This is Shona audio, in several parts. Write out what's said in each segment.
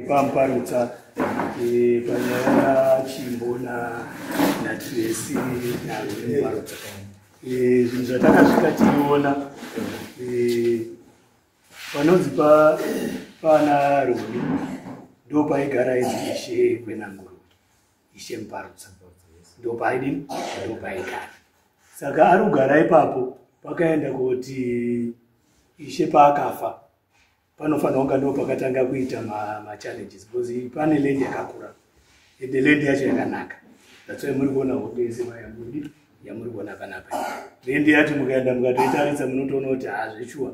Pamuparutsa panyaya yaChimbo naTracy naMuparutsa. Zvinhu zvatakasvika tiiona panonzi pana Roni ndo paigara idzi Ishe Gwenanguruve, Ishe Muparutsa, ndo paidini, ndo paigara. Saka ari kugara ipapo, pakaenda kuti ishe paakafa panofanira kunga ndo pakatanga kuita machallenges because pane land yakakura, ende land yacho yakanaka. That's why muri kuona hondo yese yamuri yamuri kuona panapa. Land yacho mukaenda mukatoitarisa, munotoona kuti hazvechuwa,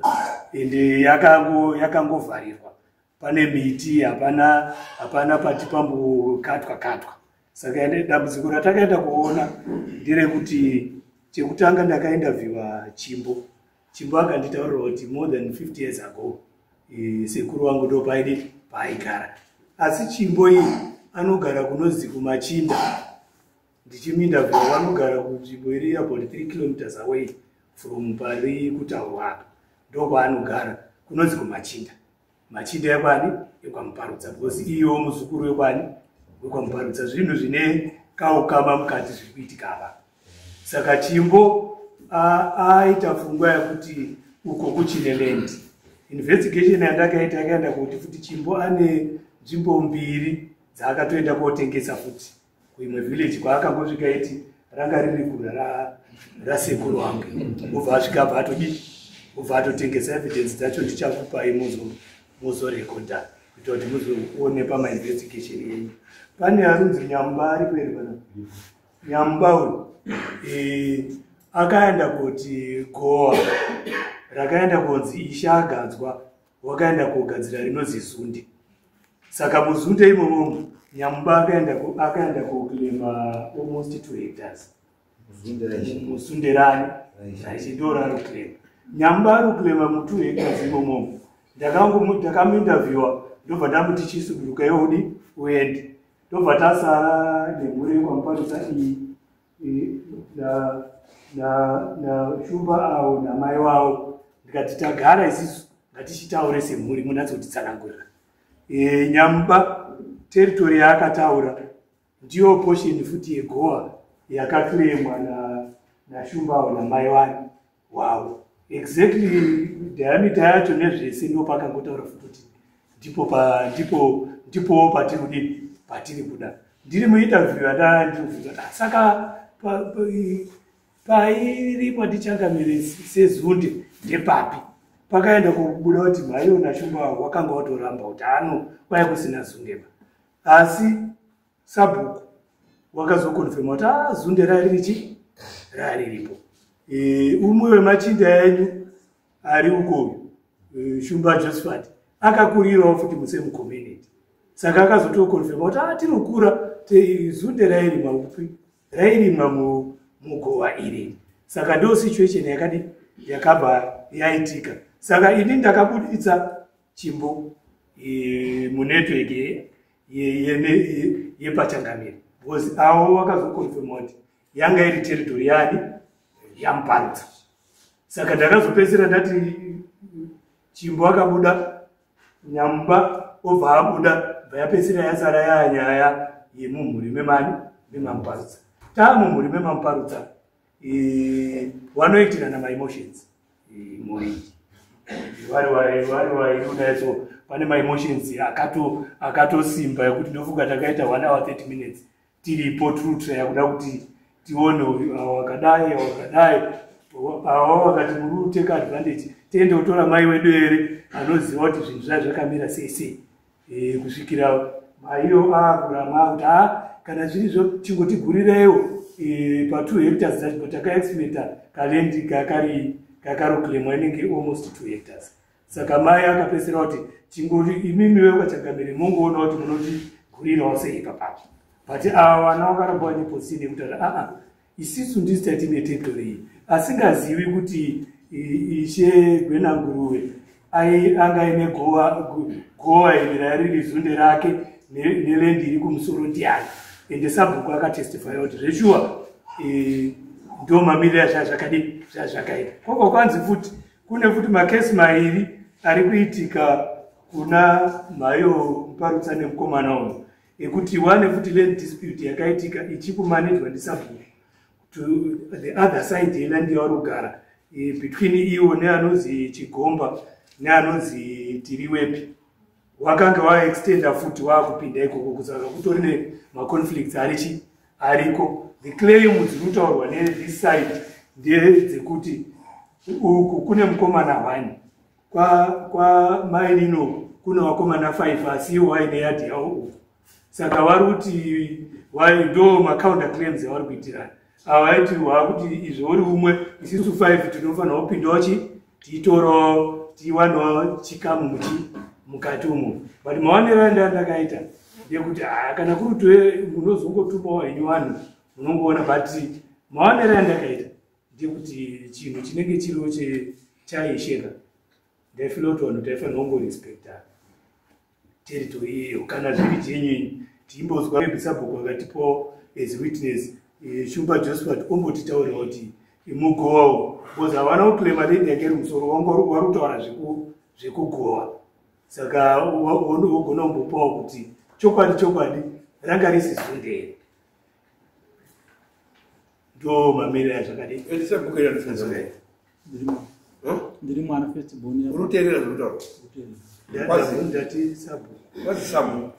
ende yakangovharirwa, pane miti, hapana pati pambokatwa katwa. Saka ende dambudziko ratakaenda kuona nderekuti, chekutanga ndakainterviewa Chimbo. Chimbo akanditaurira kuti more than 50 years ago sekuru wangu ndo paidi paaigara. Asi Chimbo iyi anogara kunozi kuMachinda. Ndichimuinterviewa, vanogara kunzvimbo iri about 3 kilometers away from pari kutaurwa apa, ndokwaanogara kunonzi kuMachinda. Machinda ekwani? EkwaMuparutsa, because iyewo muzukuru wekwani? WekwaMuparutsa. Zvinhu zvine kaukama mukati zviri kuitika apa. Saka Chimbo aita pfungwa yekuti uko kuchine land. Investigation yandakaita yakaenda kuti futi Chimbo ane nzvimbo mbiri dzaakatoenda kotengesa futi kuimwe village kwaakangosvika iti ranga riri gura rasekuru wangu, obva asvika, abva atodii, obva atotengesa. Evidence dzacho ndichakupai, muzorekodha kuita kuti muzoone pamainvestigation yenyu. Pane arunzi Nyamba ari kweri pana Nyamba uyu akaenda kuti goa rakaenda kunzi ishe agadzwa, wakaenda kogadzira rinonzi zunde. Saka muzunde imomomo Nyamba akaenda koclaima almost 2 hectares. Muzunde rani? Raishe ndo raruclaima. Nyamba aruclaima mu2 hectares imomomo. Ndakamuinterviewa, ndobva ndamuti chisuduruka iudi uende. Ndobva tasara nemhuri yekwaMuparutsa iyi naShumba avo namai wavo. Ndikati tagara isisu, ngatichitaure semhuri, munatsotitsanangurira. Nyamba territory yaakataura ndiyo portion futi yegoa yakaclaimwa naShumba avo namai wani wavo. Exactly diameter yacho nezvese, ndo pakangotaura futi kuti ndipo ndipo ndipowo patiri kudini, patiri kuda. Ndiri muinterview yandandikubvunza, "Saka pairi patichangamire sezunde ndepapi?" Pakaenda kubuda kuti maiwo naShumba wakanga watoramba kuti ano kwai kusina zundeba, asi sabhuku wakazoconfirma kuti a zunde rari richi rariripo. Umwe wemachinda enyu ari uko, Shumba Josephat, akakurirawo futi musame community, saka akazotoconfirma kuti a tirikura zunde rairimwa upi, rairimwa mugowa iri. Saka ndo situation yakadi yakabva yaitika. Saka ini ndakabuditsa Chimbo munetwork yepachangamire because avo vakazoconfirma kuti yanga iri territory yani yaMuparutsa. Saka ndakazopedzisira ndati Chimbo akabuda, Nyamba obva abuda, bva yapedzisira yasara yaa nyaya yemumhuri memani memaMuparutsa. Taamumhuri memaMuparutsa, vanoitirana maemotions. Mhuri iyi vari vairi kudai, so pane maemotions akatosimba ekuti ndofunga takaita 1 hour 30 minutes tiripo tiri kuda kuti tione uyu ava wakadai, ava wakadai, ava vakati muri kutake advantage, tiende kutora mai wedu here anoziva kuti zvinhu zvai zvakamira sei sei. Kusvikira maiyo aakurama kuti a kana zvirizvo chingotigurireiwo pa2 hectares dzacho. Takaestimata kaland kakari kakaroclaimwa inenge almost 2 hectares. Saka mai akapedzisira kuti chingoti imimi vekwachangamire mungoona kuti munotigurirawo sei ipapapo. But ava vana vakaramba vane position yekuti aa isisu ndisi tatine territory iyi, asingazivi kuti Ishe Gwenanguruve anga aine gowa iri rariri zunde rake neland iri kumusoro ndiani. Ende sabhuku akatestifya kuti zveshuwa ndo mamiriro azvazvakadii zvazvakaita. Kwobva kwanzi futi kune futi makesi mairi ari kuitika. Kuna mhayo Muparutsa nemukomana uyu ekuti wane futi land dispute yakaitika ichikumanejwa ndisabhuku to the other side yeland yavari kugara, between iwo neanonzi Chigomba neanonzi Tiriwepi. Wakanga waextenda futi waakupinda ikoko, kusaka kutori nemaconflicts arichi ariko. The claim dziri kutaurwa nethis side ndedzekuti uku kune mukomana one, kwamainino kwa kune vakomana 5, asi iwo vaine yadhi yavo uku. Saka vari kuti ndo macounter claims avari kuitirana. Ava vaiti waakuti izvo uri umwe, isisu 5 tinofanira kupindawo chi tiitorawo, tiwanawo chikamu muchi mukati umo. But maonero anda ndakaita ndekuti kana kuri kuti munozongotumawo henyu vanhu munongoona, but maonero andakaita ndekuti chinhu chinenge chiriwo chaisheka, ndaifila kuti vanhu taifanira kungorespekta territory iyoyo. Kana zviri genuine, tiimbozwa maybe sabhuku akatipawo as witness, Shumba Josephat ombotitaurira kuti mugowawo, because havana kuclaima land yake iri musoro, vari kutaura zvekugowa. Saka wogona kumbopawo kuti chokwadi chokwadi ranga risi zunde here. Ndo mamiriro azvakadii. Ndiri mwana first born. Uri kuteerera zviri kutaurwa? Ndati sabhuku. Kwazi sabhuku.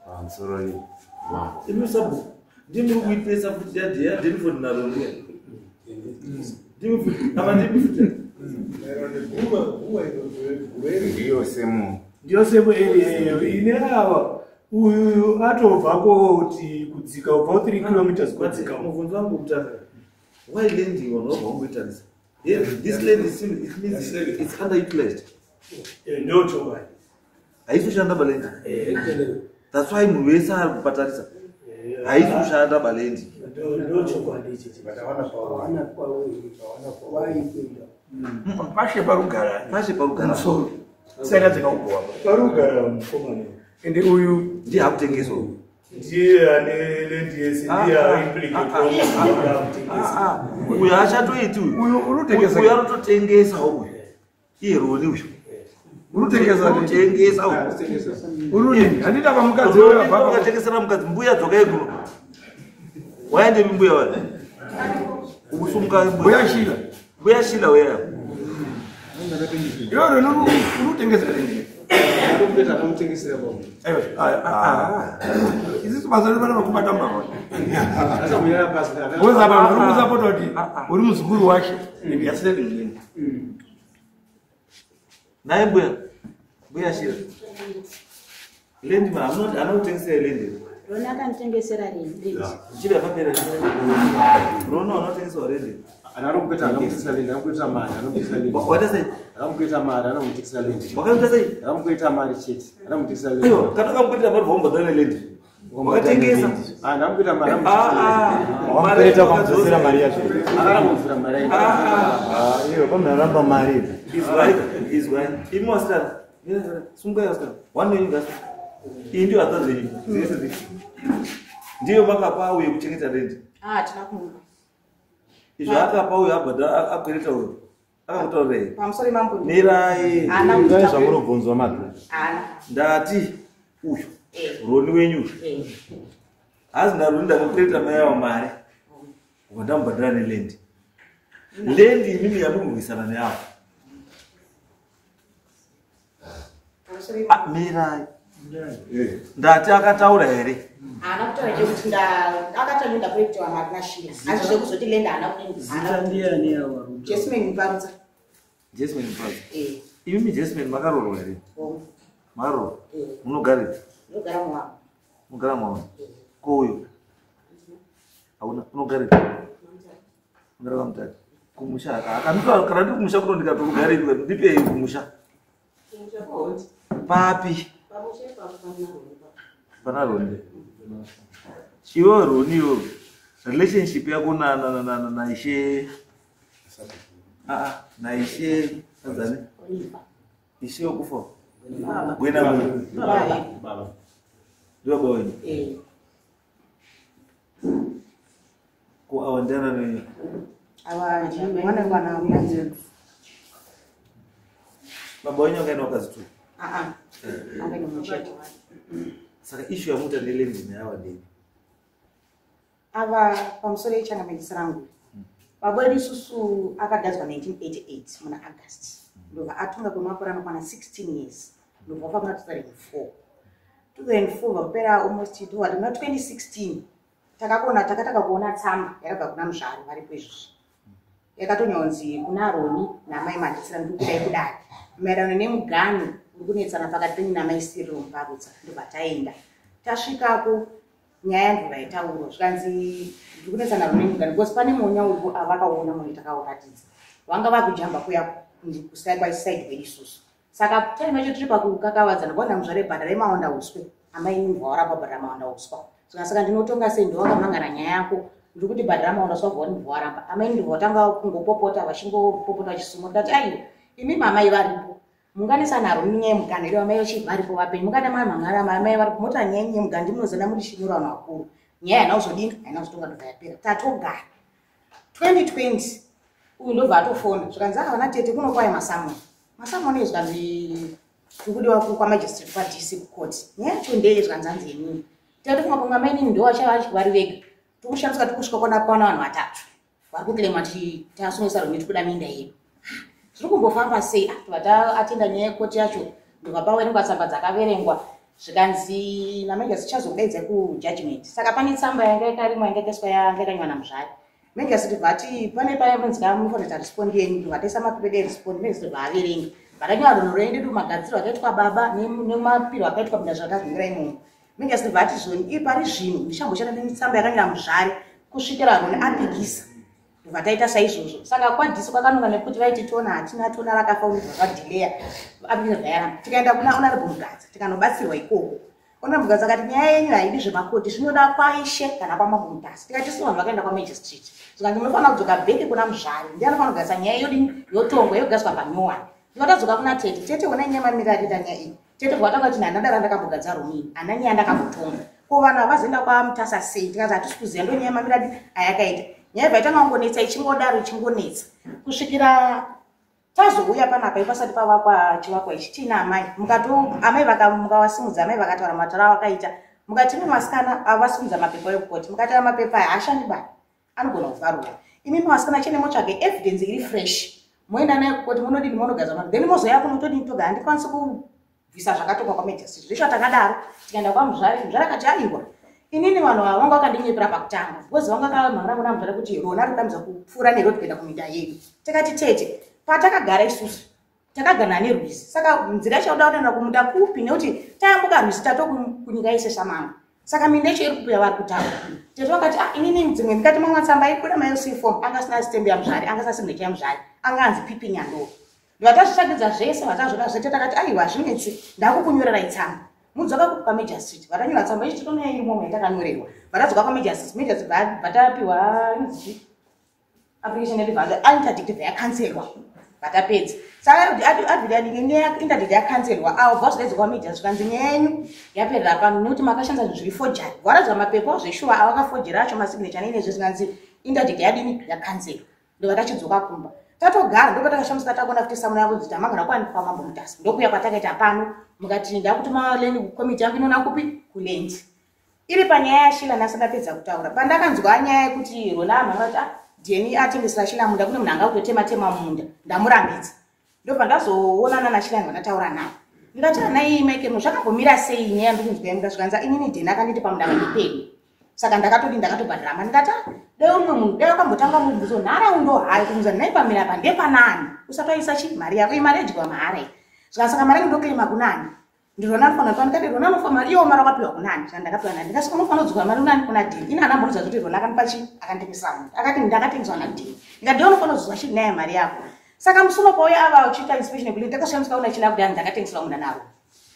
Pamusoro, mambo. Imi sabhuku, ndimi muri kuipesa futi yaDenford naRonia. Ndimi futi apa, ndimi futi. Ndiyo semu. Ndiyo semu area iyoyo ine ava. Uyu atobva koti kudzika kubva 3 kilometers kudzika. Mubvunzo wangu kutanga, why land vanhu vabva vamboitarisa? This land is, it means it's underutilized. Ndo chokwadi. Haisi kushanda baland, that's why munhu wese ari kupatarisa. Haisi kushanda baland. Ndo chokwadi ichichi. Pashe parugara. Pashe parugara. Musoro saka dzikakugowa. Parugara mukomana. Ende uyu Ndiye akutengeswa. Ndiye ane land yese, ndiye aimplicate. Uyu achatoiti uyu. Uyu unotengesa. Uyu anototengesa uyu, iye Roni uyu. Unotengesa. Unotengesa uyu. Urudi handiti apa mukadzi uyu abva. Ukatengesera mukadzi. Mbuya, dzokai kuno. Waendepi mbuya? Wani ukusumuka? Mbuya Shila. Mbuya Shila weya. Iwe Roni unotengesa land. Aiwa, isisu basa redu pana makubata mbavha, because apa uri kusapota kuti uri muzukuru wacho and you are selling land. Naye mbuya, mbuya Shila, land ma anokutengesera land? Rona akanditengesera land. Chida papera, Rona unotengesawo land? Waita sei? Akamukuita mari, anomutekesa land. Wakaita sei? Akamukuita mari chete, anomutekesa land. Aiwa, kana akamukuitira mari, vaumbadhara neland wakatengesa. Ndamukuita mari. Wamupereta, ukamudzosera mari yacho. Akaramudzira mari. Iyo pamunaramba mari. Izwai, izwai, imi wasikana, sungai wasikana. One wenyu ngasi. Iyi ndiyo hanzvadzi yenyu dzese dzisi, ndiyo makapa uye kuchengeta land? Ah, tina kumupa. Izvo akapa uyo abhadhara, akwereta uyo, akakutaurirai? Pamusoro, mambo. Mirai. Haana. Ngai. Kutaura. Zvamurobvunzwa madhu. Haana. Ndati uyu Roni wenyu uyu, hazi ndaroni, ndakakwereta mai avo mari, ubva ndamubhadhara neland. Land imimi yamurwisana neavo. Pamusoro. Ah, mirai, ndati akataura here? Haana kutaura chekuti akataura ndakweretiwa mari naShila, asi zvekuzoti land haana kudini. Zita ndiani awa? Jesman Muparutsa. Jesman Muparutsa. Eh. Imimi Jesman makarorwa here? Oh. Makarorwa? Eh. Munogarepi? Ndogara muwavo. Munogara maona ko uyu hauna, unogarepi? Unogara kwaMutare kumusha. Kana ndiri kumusha kuno ndikatokugarepi, ndipei kumusha papi? Pana Ronde. Iwe Roni, iwe relationship yako naishe, naishe anzani, ishe wekufa Gwena, ndiwo baba wenyu? Eh. Ko awa ndiana wenyu? Awa mwana mwana mwana. Baba wenyu angaina vakadzi two? Aa, angaine muchete. Saka ishu yamuita nelendi nayawa ndei? Ava pamusoro yechangamendisi rangu, baba wedu isusu akagadzwa 1988 muna August, ndobva atonga kwemakore anokwana 16 years, ndobva wafa muna 2004. 2004 vapera almost toward muna 2016. Takakona takatanga kuona tsamba yakabva kuna Muzvari varipo izvozvi, yakatonyonzi kuna Roni namai Mandisira, ndikudai kudai maererano nemuganhu uri kunetsana pakati penyu namai Siriro Muparutsa. Ndobva taenda, tasvikako nyaya ndobva yataurwa, zvikanzi ndiri kunetsana Roni nemuganhu because pane monya uripo avakaona munhu takauratidza vanga vakujamba kuya kwaiside kwedu isusu. Saka time yacho tiri pakukakavadzana kwaona Muzvare bhadharai maonda uswe, amai ndibva waramba bhadhara maonda uswa. Saka ndinotonga sei? Ndowakamangana nyaya yako, ndiri kuti bhadhara maonda uswa, bva ndibva waramba. Amai ndibva watanga kungopopota, vachingopopota vachisuma. Ndikati aiwa, imi mamai varipo, munganisa naro nenyaya yemuganho iri, amai vachi varipo vapenyu, mungada mamhangara amai varipo, mota nyaya yemuganho ndimunozona muri chinura vanhu vakuru. Nyaya haina kuzodini, haina kuzotonga, ndobva yapera. Tatogara 2020, uyu ndobva atofona, zvikanzi ava vana tete kuno kwai masamoni masamoni, zvikanzi tikudiwa kwamagistrate kwaDC kukoti, nyaya yacho ndeye, zvikanzi hanzi yenini. Tatofunga pamwe amainini ndo vachava vari vega, tikushandiswa, tikusvika kona kwaona vanhu vatatu vari kuclaima kuti tasungisa Roni, tikuda minda yedu. Zviri kumbofamba sei? Tobva taatenda nyaya yekoti yacho, ndobva paverengwa tsamba dzakaverengwa, zvikanzi namajasi tichazokudaidza kujudgment. Saka pane tsamba yanga yakarimwa, yanga yakaiswa, yanga yakanywa naMuzvari Megasi, tibva ati pane payanzika munofanira kuita respond yenyu, ndobva taisa mapepa edu erespond. Megasi tobva averenga, vatanyora runhu rwenyu magadziro akaitwa baba nemapiro akaitwa minda zvakazonyora imomo. Megasi tobva ati zvoni iri pari zvino ndichamboshanda netsamba yakanyora Muzvari kusvikira Roni apikisa. Ndobva taita saizvozvo. Saka kwadhisi kwakanonga nekuti vaiti tona hatina tona rakafa, unobva zvadhileya apikisa zvayaramba. Tikaenda kuna Honorable Mugadza, tikanobatsirwa ikoko. Honorable Mugadza akati nyaya yenyu haidi zvemakoti, zvinoda kwaishe kana kwamambo Mutasa. Tikati isu vanhu vakaenda kwamagistrate, zvikanzi munofanira kudzoka back kuna Muzvari, ndiye anofanira kugadzisa nyaya yodini, yotongwa, yogadziswa panyowani. Ndikati tadzoka kuna tete, tete honai nyaya mamiriro akaita nyaya iyi. Tete bva kuti handadara ndakambogadzira Romini, hana nyaya ndakambotonga, ko vanhu havazoenda kwaMutasa sei? Tikati hatisi kuziva, ndo nyaya mamiriro adi ayakaita nyaya. Bva itanga kungonetsa, ichingodaro, ichingonetsa kusvikira tazouya panapa ipasati pavakwa chivakwa ichi tiina amai. Mukato amai mukavasimudza, amai vakataura matauro avakaita, mukati imi masikana avasimudza mapepa ekukoti, mukataura mapepa aya haashandi ba, anogona kuvharurwa. Imi masikana chene motsvage evidence iri fresh, moenda nayo kukoti, munodini, munogadzira mapepa, then mozoya kunotodini toga. Handikwanisi kubvisa zvakatongwa kwamagistrate zvesho. Takadaro tikaenda kwaMuzvari. Muzvari akati aiwa, inini vanhu ava vanga vakandinyepera pakutanga because vanga vakamhangara kuna Muzvari kuti Rona rikutambidza kupfuura neroad kuenda kuminda yedu. Tikati tete, patakagara isusu takagana nerwizi, saka nzira yacho yakuda kutoenda kumunda kupi? Nekuti tayambuka rwizi tato kunyika yese samanga, saka minda yacho iri kupi yavari kutaura? Tete vakati ah, inini dzimwe ndikati mamwe tsamba aibuda maLC form anga asina stamp yaMuzvari, anga asina signature yaMuzvari, anga anzi Pipi Nyandoro. Vatazvitsvagidza zvese, vatazvoda zvese. Takati aiwa, hazvinetsi, ndakukunyorerai tsamba, mudzoka kupi kwamagistrate. Vatanyora tsamba ichi titonoya iri momo yatakanyorerwa. Vatadzoka kwamagistrate, magistrate vatapiwa inonzi application yedu, interdict yakanzelwa. Vatapedza, saka interdict yakanzelwa, avo bva zvidaidzwa kwamagistrate, zvikanzi nyaya yenyu yaperera pano nekuti makashandisa zvinhu zviri forgery. Varadzwa mapepa zveshuwa avakafojera acho, masignature neine zvese, zvikanzi interdict yadini, yakanzelwa. Ndobva tachidzoka kumba, tatogara, ndobva takashamisika takuona futi samuna yako kuti tamangana kwani kwamambo Mutasa. Ndokuya kwatakaita pano, mukati ndakuti maland committee yangu inoona kupi kuland iri panyaya yaShila. Nhasi ndapedza kutaura pandakanzwa nyaya yekuti Rona amhanga kuti ah, Deni atengesera Shila munda, kune munhu anga kutotema tema munda, ndamurambidza. Ndobva ndazoonana naShila, ndataura naye, ndikati anai Maikemo, zvakambomira sei nyaya ndikunzwa yemunda? Zvikanzi inini Deni akanditi pamunda pandipedu, saka ndakatodi ndakatobhadhara mari. Ndikati ah, dai umwe munhu dai wakambotanga mubvunzo nharaunda hayo kunza nhai pamira pa ndepanani usatoisa chi mari yako, iyi mari yadyiwa mahara iyi. Zvikanzi saka mari yangu ndoclaima kunani? Ndirona anofanira kupa. Ndikati Rona anofa mari, iwo mari wakapiwa kunani? Saka ndakapiwa nani? Ndikati unofanira kudzoka mari kunani? Kuna Deni. Ini handambonzwa kuti Rona akanipa chi, akanditemesa munhu, akati ndakatengeswa naDeni. Ndikati ndiwe unofanira kudzoka chi naye mari yako. Saka musuno pauya ava uchiita inspection yekuti ndakashandiswa una china kuti ndakatengeswa munda naro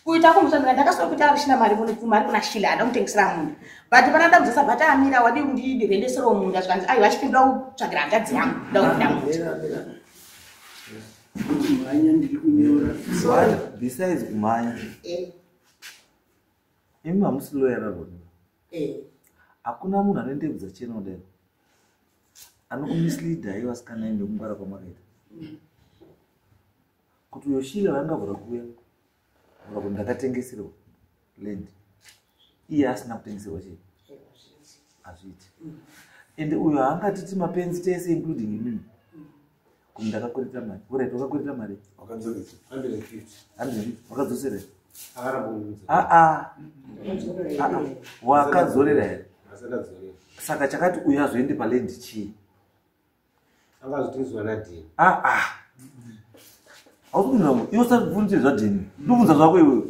kuita kumusa, ndakaswera kuti arishina mari mari kuna Shila, hada kutengesera munda, but pana ndamuzasa bhati amira wadi kundirendeserawo munda. Zvikanzi aiwa, achiti ndoda kutsvagira hanzvadzi yangu, ndoda kurinda munda. Kumhanya ndiri kunyora. But besides kumhanya, imi hamusi lawyer raRoni? Hakuna munhu ane ndebvu dzachena kudai anokumisleadai vasikana imi nekungwara kwamakaita. Kuti uyo Shila vangavhura kuuya kuti ndakatengeserwa land, iye asina kutengeserwa chii, hazviiti. Ende uyo haangatiti mapenzi tese, including imimi, kuti ndakakwereta mari. Alright, wakakwereta mari? 150. 150. Wakadzosera? Akaramba kundiudza. Aa, wakadzorera here? Asati adzorera. Saka chakati uyo azoende paland chii? Angazotengeswa nadheni. Aa, hausi kupindura. Iwe usabvunze zvadheni, ndobvunza zvako iwewe,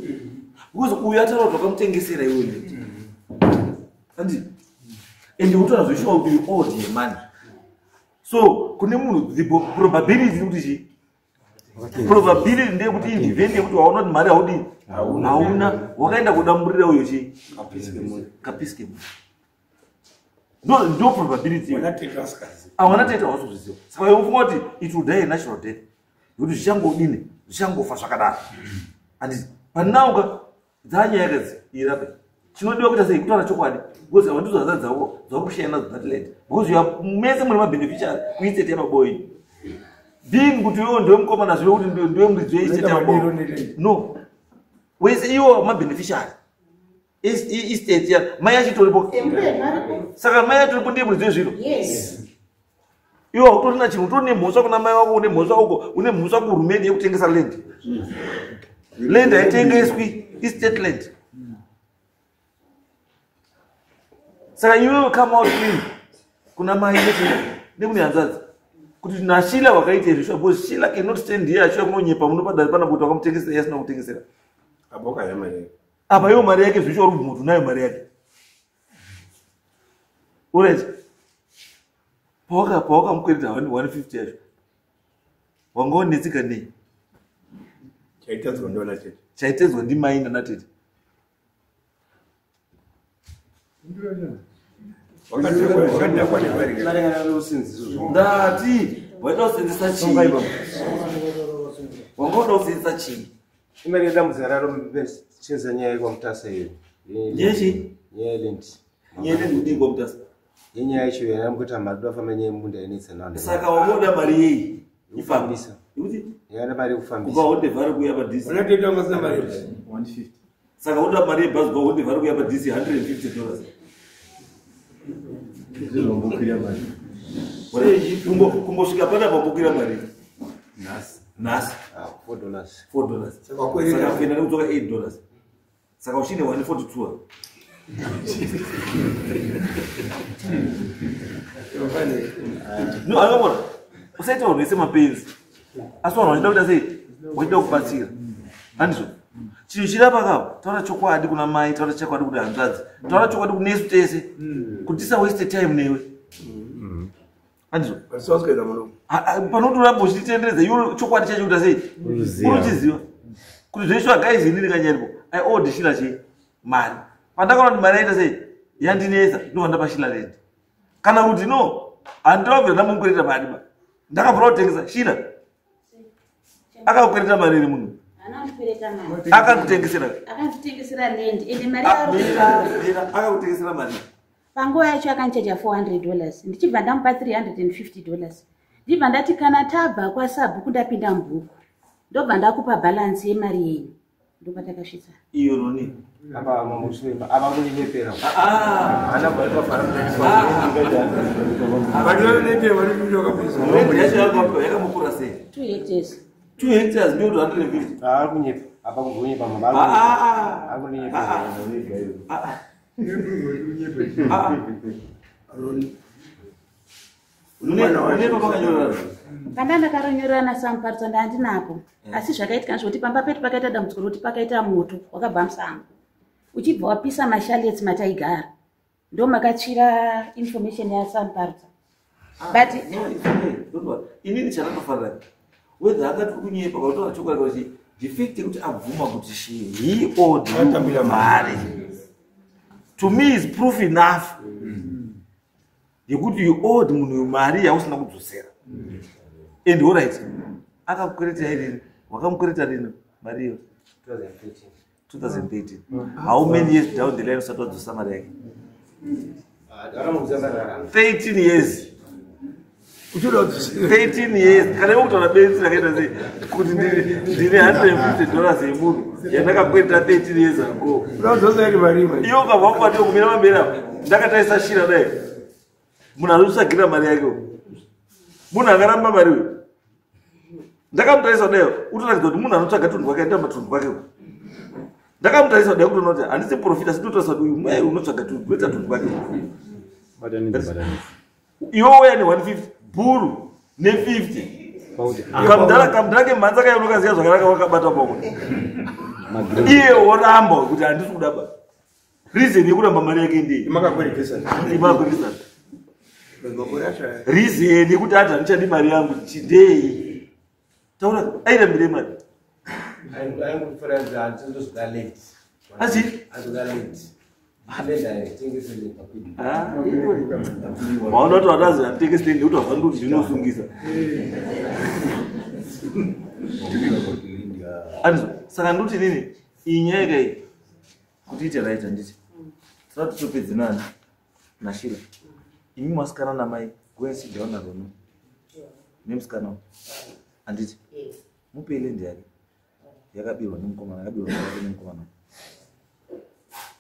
because uyu ataura kuti wakamutengesera iwe land, andi ende utaura zveshuwa kuti you owed her money. So kune munhu, the probability kuti chii, probability ndeyekuti in the event yekuti waona kuti mari haudi, hauna, wakaenda kudamburira uyo chii, kapiece kemunhu. Ndo probability iyoyo. Awana tete hausi. Saka iwe ufunga kuti it will die a natural death, nokuti zvichangodini, zvichangofa zvakadaro. Handiti panauka dzanyaya kadzi irape, chinodiwa kuita sei? Kutaura chokwadi, because ava ndidzo hazadzi dzavo dzakushaya nadzo that land, because you are mese muri mabeneficiary kuestate yamaboyi, being kuti iwewo ndiwe mukomana, zvive kuti ndiwe muridzi weestate yamaboyi. No, wese iwo mabeneficiary estate ya mai achitoripo. Saka mai atoripo ndiye muridzi wezviro. Yes. Iwe hautorina chinhu, utori nemhosva kuna mai wako, une mhosva uko, une mhosva kuhurumende yekutengesa land. Land haitengeswi, istate land. Saka iwewe come out clean kuna mai nekune hanzadzi kuti naShila wakaita izvi, sure, because Shila cannot stand here achiuya kunonyepa muno padare pana kuti wakamutengesera iye asina kutengesera. Apa wakaya mari yake. Apa iwo mari yake zvisho uri kuti unayo mari yake. Alright, pawakamukwereta 150 yacho, wanga wanetsika nei? Chaitadzwa ndiona chete. Chaitedzwa ndimai nanatete. Wakadhakwa nemari. Mari kana rusinziso. Ndati waida kusenzesa chii? Wanga uda kusenzesa chii? Imari yedambudziko raro chinza nyaya yekwamutasa iyo. Yechi? Nyaya yeland. Nyaya yekudii kwamutasa? Yenyaya yacho yanamukuita mari dofamba, nyaya yemunda inetsa nano. Saka wanga uda mari yei? Yekufambisa. Yekuti? Yana mari yekufambisa. Kubva hondevhari kuuya padc. Unatoita ungasina mari. 150. Saka uda mari yebhazi kubva hondevhari kuuya padc, $150. Zvizvombokwira mari. Kumbosvika pana pambokwira mari? Nhasi. Nhasi. Ah, $4. $4. Saka wakwereta. Saka kuenda nekudzoka $8, saka uchine 142. No, akabona usaita vanhu vese mapenzi, asi vanhu vachida kuita sei? Vachida kubatsira, handizvo? Chinhu chirapa kapo, taura chokwadi kuna mai, taura chokwadi kuna hanzvadzi, taura chokwadi kunesu tese, kuti tisawaste time newe, handizvo? Vaswaswera muno. Panotoramba uchititenderedza, iwe chokwadi chacho kuita sei? Unoziva. Unochiziva kuti zveshuwa guys, inini kanyaripo I owed Shila chii, mari. Pandakaona kuti mari yaita sei, yandinetsa, ndobva ndapa Shila land. Kana kuti no, handinobvira ndamukwereta mari ba, ndakabvira kutengesa. Shila akakwereta mari iri munhu? Haana kundikwereta mari. Akakutengesera? Akanditengesera land, ende mari Ah, yaro mira, mira, akakutengesera mari? Panguva yacho akandichaja $400, ndichibva ndamupa $350, ndibva ndati kana tabva kwasabhuku ndapinda mubhuku, ndobva ndakupa bhalansi yemari yenyu. Ndobva takasvitsa. Iyo noni. Apa mamuswema apa kunyenyepera. Ah, Hana mari pafara. Vanhu vanonete vanopinda kabisa. Land yacho yakamukura sei? 2 hectares. 2 hectares ndiyoti 150? Ah, kunyepa. Apa kunyepa mama. Ah, ah, ah. Ari kunyepa. Ah, ah. Une papakanyorera? Panda ndakaronyorera naSamuparutsa ndandinapo, asi zvakaitika ndezvekuti pamba pedu pakaita dambudziko rokuti pakaita moto wakabva musango uchibva wapisa mashalets mataigara, ndo makatsvira information yaSamuparutsa, but No, it's okay. Don't worry. Inini chandatofarira, whether akati kunyepa kautora chokwadi, kuti the fact yekuti abvuma kuti she he owed you Akatambira mari, to me is proof enough yekuti you owed munhu mari yausina kudzosera. And alright, akakukwereta rini? Wakamukwereta rini mari iyo? 2013. 2013. How many years down the line usati wadzosa mari yake? Ah, ndakamudza mari rarana. 13 years. Uchoda kuti 13 years kana iwe kutaura benzi rakaita sei kuti ndine $150 yemunhu yandakakwereta 13 years ago. Uda kudzosa iri mari imwe. Iwe ukabva mubati kumira pamberi apa ndakatarisa shira dai munhu anotsvagira mari yake uyu. Munhu angaramba mari uyu. Ndakamutarisa kudai utoratidza kuti munhu anotsvaga tunhu kwake aita matunhu kwake uyu. Ndakamutarisa kudai kutoona kuti handisi profita asi ndotarisa kuti uyu mai unotsvaga tunhu kuita tunhu kwake. Batanidza batanidza. Iwe uya ne 150 bhuru ne 50. Kamudhara kemhanza kaya unokaziya zvakanaka wakabata pamwe. Iye woramba kuti handisi kuda ba. Reason yekuramba mari yake ndei? Imakakweretesa. Imakakweretesa. Makore acho aya. Reason yekuti ati handichadi mari yangu chindei. Taura airambire mari. Aingofananidza handindozoda land. Asi? Azoda land. Land haitengesi land pakwidi. Ah, waona kuti watazi handitengesi land nekuti wazwa ndoti ndinosungisa. Andizvo, saka ndoti nini iyi nyaya kai kuti ite right handiti. Saka totopedze nani naShila. Imi mwasikana namai go and sit down naRono nemusikana uyu. Handiti mupei land yake yakabirwa nemukomana, yakabirwa nemukomana.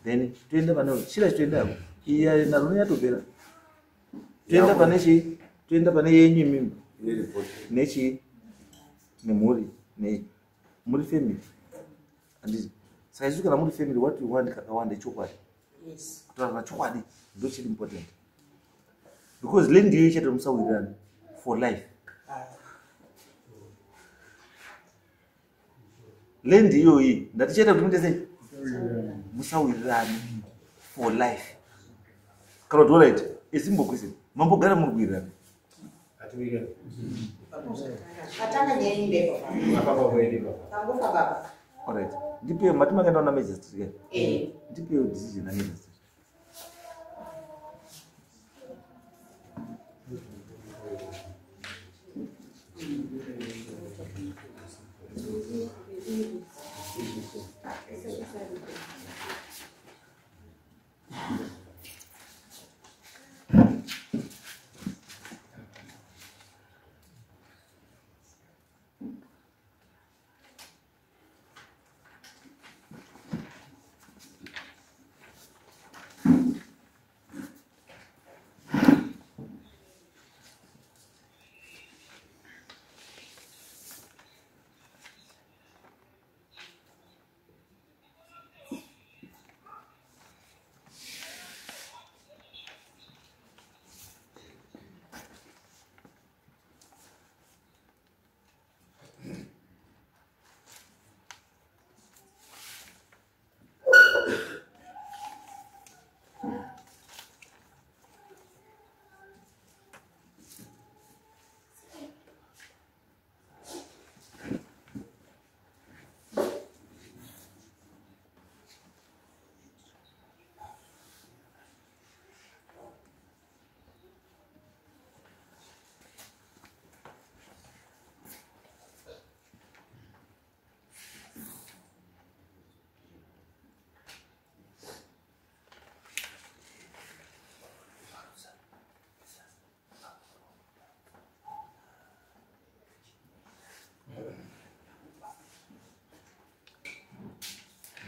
Then toenda pane Shila chitoenda yako. Iya naRono yatopera. Toenda pane chii? Toenda pane yenyu imimi. Nechii? Nemhuri, nei? Muri family. Handiti. Saka isusu kana muri family what we want kakawanda ichokwadi. Yes. Kutaura chokwadi ndo chiri important. Because land iyoyo ichaita musawirirana for life. Land iyoyi ndati chaita kuti muite sei? Musawirirane for life. Kana kuti alright, a simple question. Mambogara muri kuwirirana? Hatiwirirani. Patanga nyaya iyi baba. Apa pakwedi baba. Tangofa baba. Alright. Ndipe mati makaenda kuna magistrate ke? Eh. Ndipe decision na magistrate.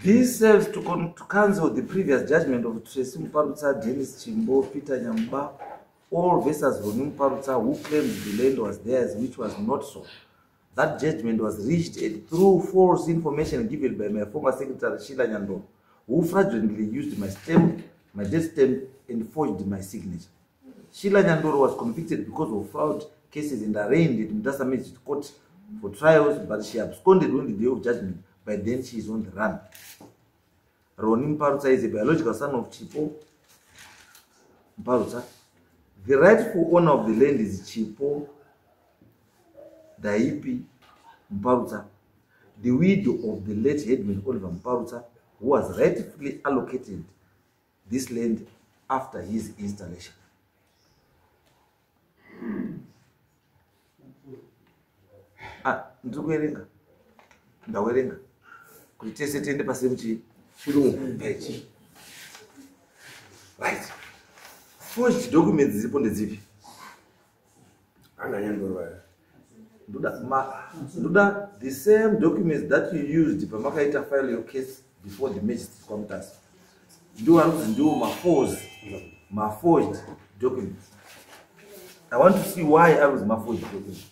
This serves to cancel the previous judgment of Tracy Muparutsa, Dennis Chimbo, Peter Nyamba, all versus Roni Muparutsa, who claimed the land was theirs, which was not so. That judgment was reached through false information given by my former secretary, Sheila Nyandoro, who fraudulently used my stamp, my death stamp, and forged my signature. Sheila Nyandoro was convicted because of fraud cases and arraigned at Mutasa Magistrate Court for trials, but she absconded on the day of judgment. By then, she is on the run. Roni Muparutsa is a biological son of Chipo Muparutsa. The rightful owner of the land is Chipo Daipi Muparutsa, the widow of the late headman Oliver Muparutsa, who was rightfully allocated this land after his installation. Ndiri kuerenga, ndawerenga kuti tese tiende pasame chirungu page. Right. Forged documents dziripo ndedzipi? Ndoda the same documents that you used pamakaita file your case before the magistrate kwaMutasa. Ndiwo anonzi ndiwo maforged documents. I want to see why I was maforged documents.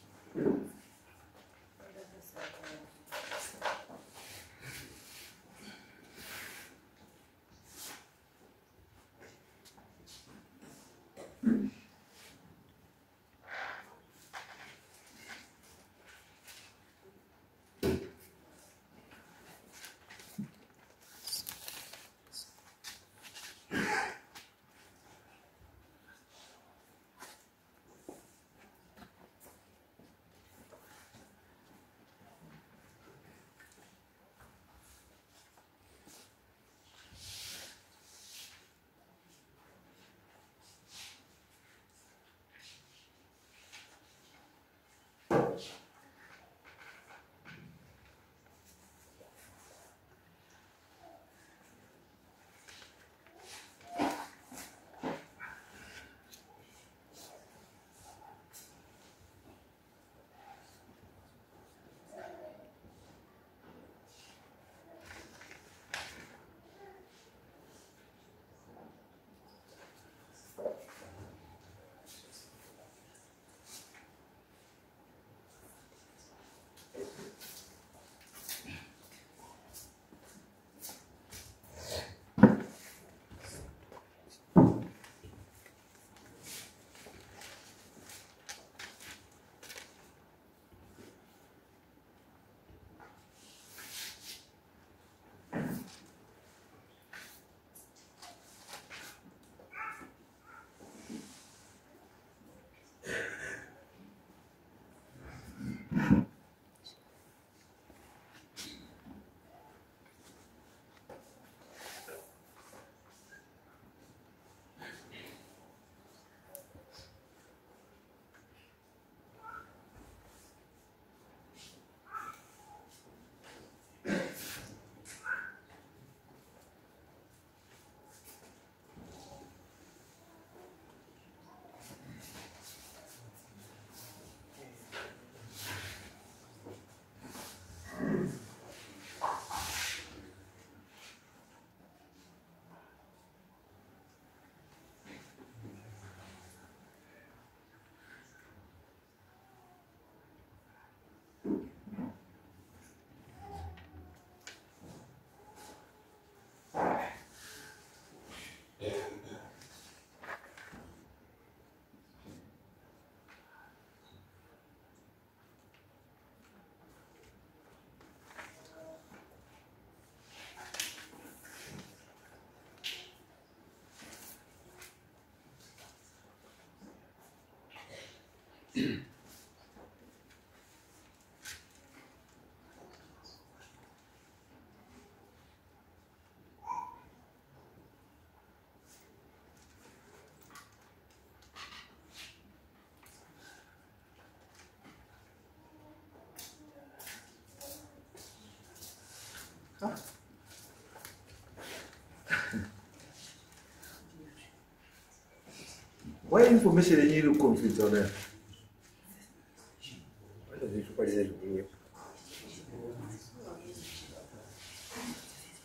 Why information yenyu iri kuconflicta kudai?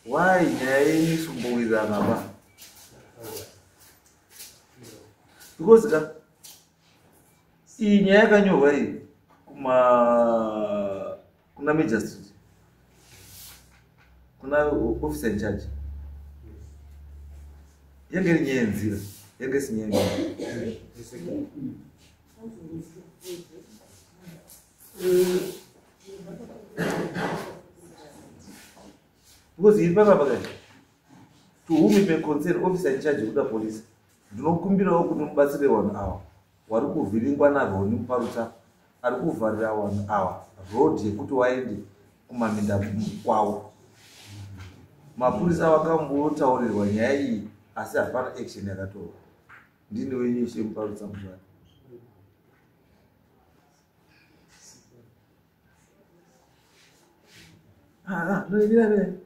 Why nyaya yenyu isumbowirirana ba? Because ka iyi nyaya yakanyorwa iyi kuna magistrate, kuna officer in charge, yange iri nyaya yenzira, yange isi nyaya yenzira. Because iri panapa kai, to whom it may concern, officer in charge yekuda police, ndinokumbirawo kuti mubatsire vanhu ava vari kuvhiringwa naRoni Muparutsa, ari kuvharira vanhu ava road yekuti vaende kumaminda kwavo. Mapurisa vakambotaurirwa nyaya iyi asi hapana action yakatorwa. Ndini wenyu Ishe Muparutsa Muzvare.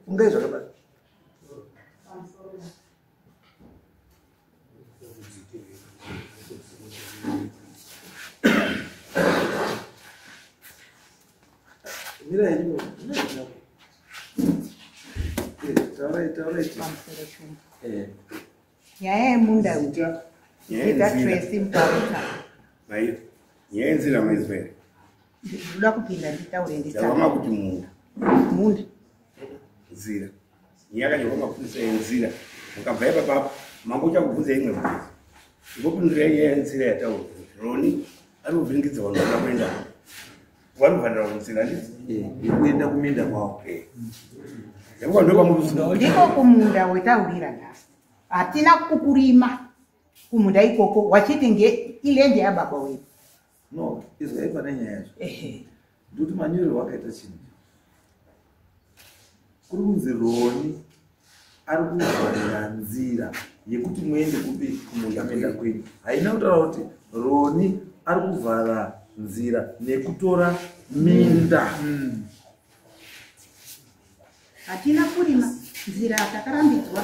Ungai zvakanaka. Mira henyu. Taurai, taurai. Nyaya yemunda uyu. Zita Tracy Mparutsa. Mai, nyaya yenzira maizwa here? Ndinoda kupinda nditaure nditaure. Ndavama kuti munda. Munda. Nzira. Nyaya yakanyorwa mapurisa yenzira. Mukabva ipapapo mambo uchakubvunza imwe bvunzo. Ngopindurai nyaya yenzira yataurwa. Roni ari kuvhiringidza vanhu vanoda kuenda. Vanovharira nzira handiti? Yekuenda kuminda kwavo. Yakuva ndopamuruziva. Ndiko kumunda wetaurira nhasi. Hatina kukurima kumunda ikoko wachiti nge ilendi yababa wedu. No, izwai pane nyaya yacho. Ndikuti manyorerwo akaita chinhu. Kuri kunzi Roni ari kuvharira nzira yekuti muende kupi kumunda kwenyu. Haina kutaura kuti Roni ari kuvhara nzira nekutora minda. Hatina kurima nzira takarambidzwa,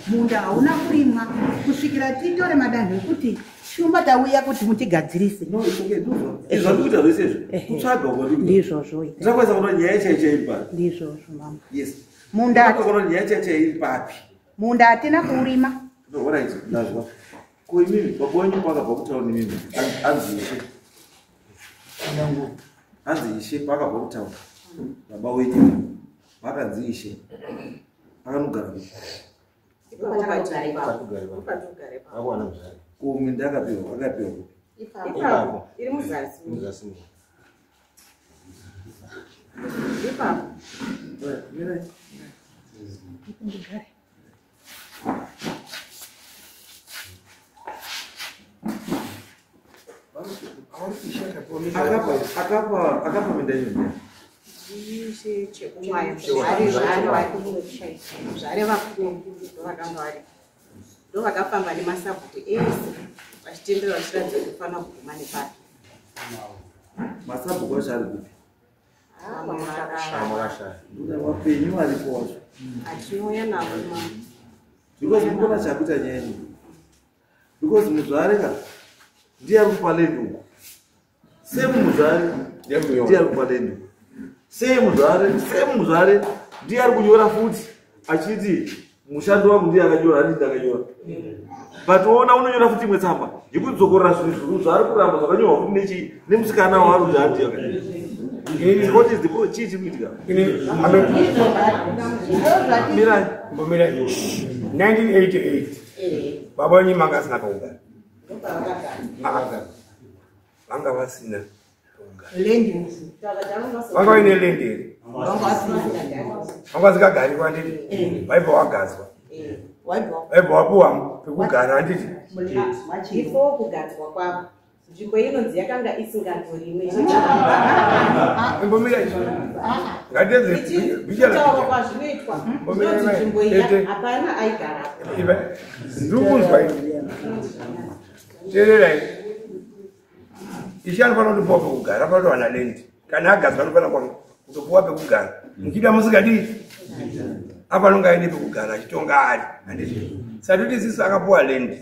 munda hauna kurimwa kusvikira titore madanho ekuti shumba tauya kuti mutigadzirise. No, it's okay. Ndizvo zvandikuita zvese izvi. Kutsvaga uko ndikuita. Ndizvozvo. Ndakwanisa kuona nyaya chaiyo chaiyo iri papi. Ndizvozvo mama. Yes. Munda kuona nyaya chaiyo chaiyo iri papi. Munda hatina kuurima. No, alright, ndazwa. Ko imimi baba wenyu pakabva kutaura imimi anzi ishe. Anzi ishe pakabva kutaura. Baba wenyu vakanzi ishe. Akanogara kupi? Ko minda akapiwa, akapiwa kupi? Ipapo. Iri muzasi. Muzasi. Ipapo. Mirai. Akapa minda iyo ndiani? Ishe Chekumwaya. Zvare vakuru ndovakanga vari. Ndovakafamba nemasabhuku ese vachitendera vachiratidza kuti kufanira kuguma nepapi. Masabhuku acho ari kupi? Vamwe Ndoda vapenyu varipo wacho. Atinouya navo mama. Because munoona chakuita nyaya ino. Because muzvare ka ndiye ari kupa land uku. Same muzvare ndiye ari kupa land uku. Same muzvare, same muzvare ndiye ari kunyora futi achiti mushando wangu ndiye akanyora, handiti ndakanyora. But ona unonyora futi imwe tsamba yekudzokorora zvinhu zvaari kuramba zvakanyorwa futi nechi nemusikana waari kuti handiye akanyora. What is the chii chiri kuitika? Mirai. Mbomira 1988 baba wenyu manga asina kaugara. Makagara. Vanga vasina kaugara. Lendi. Vanga vaine lendi here? Vanga vasikagari kwanditi? Vaibva wagadzwa. Vaibva wapuwa pekugara handiti? Before kugadzwa kwavo nzvimbo inonzi yakanga isingatorimwe. Imbomira izvi. Ngatedze Kutaurwa kwazvinoitwa zvinonzi nzvimbo iyi hapana aigarapo. Ndiri kunzwa ini. Teererai. Ishe anofanira kutopuwa pekugara, anofanira kutowana lendi. Kana agadzwa anofanira kutopuwa pekugara. Muchida musingadii? Apa anonga aine pekugara achitonga ari. Handiti? Saka toti isusu akapuwa lendi.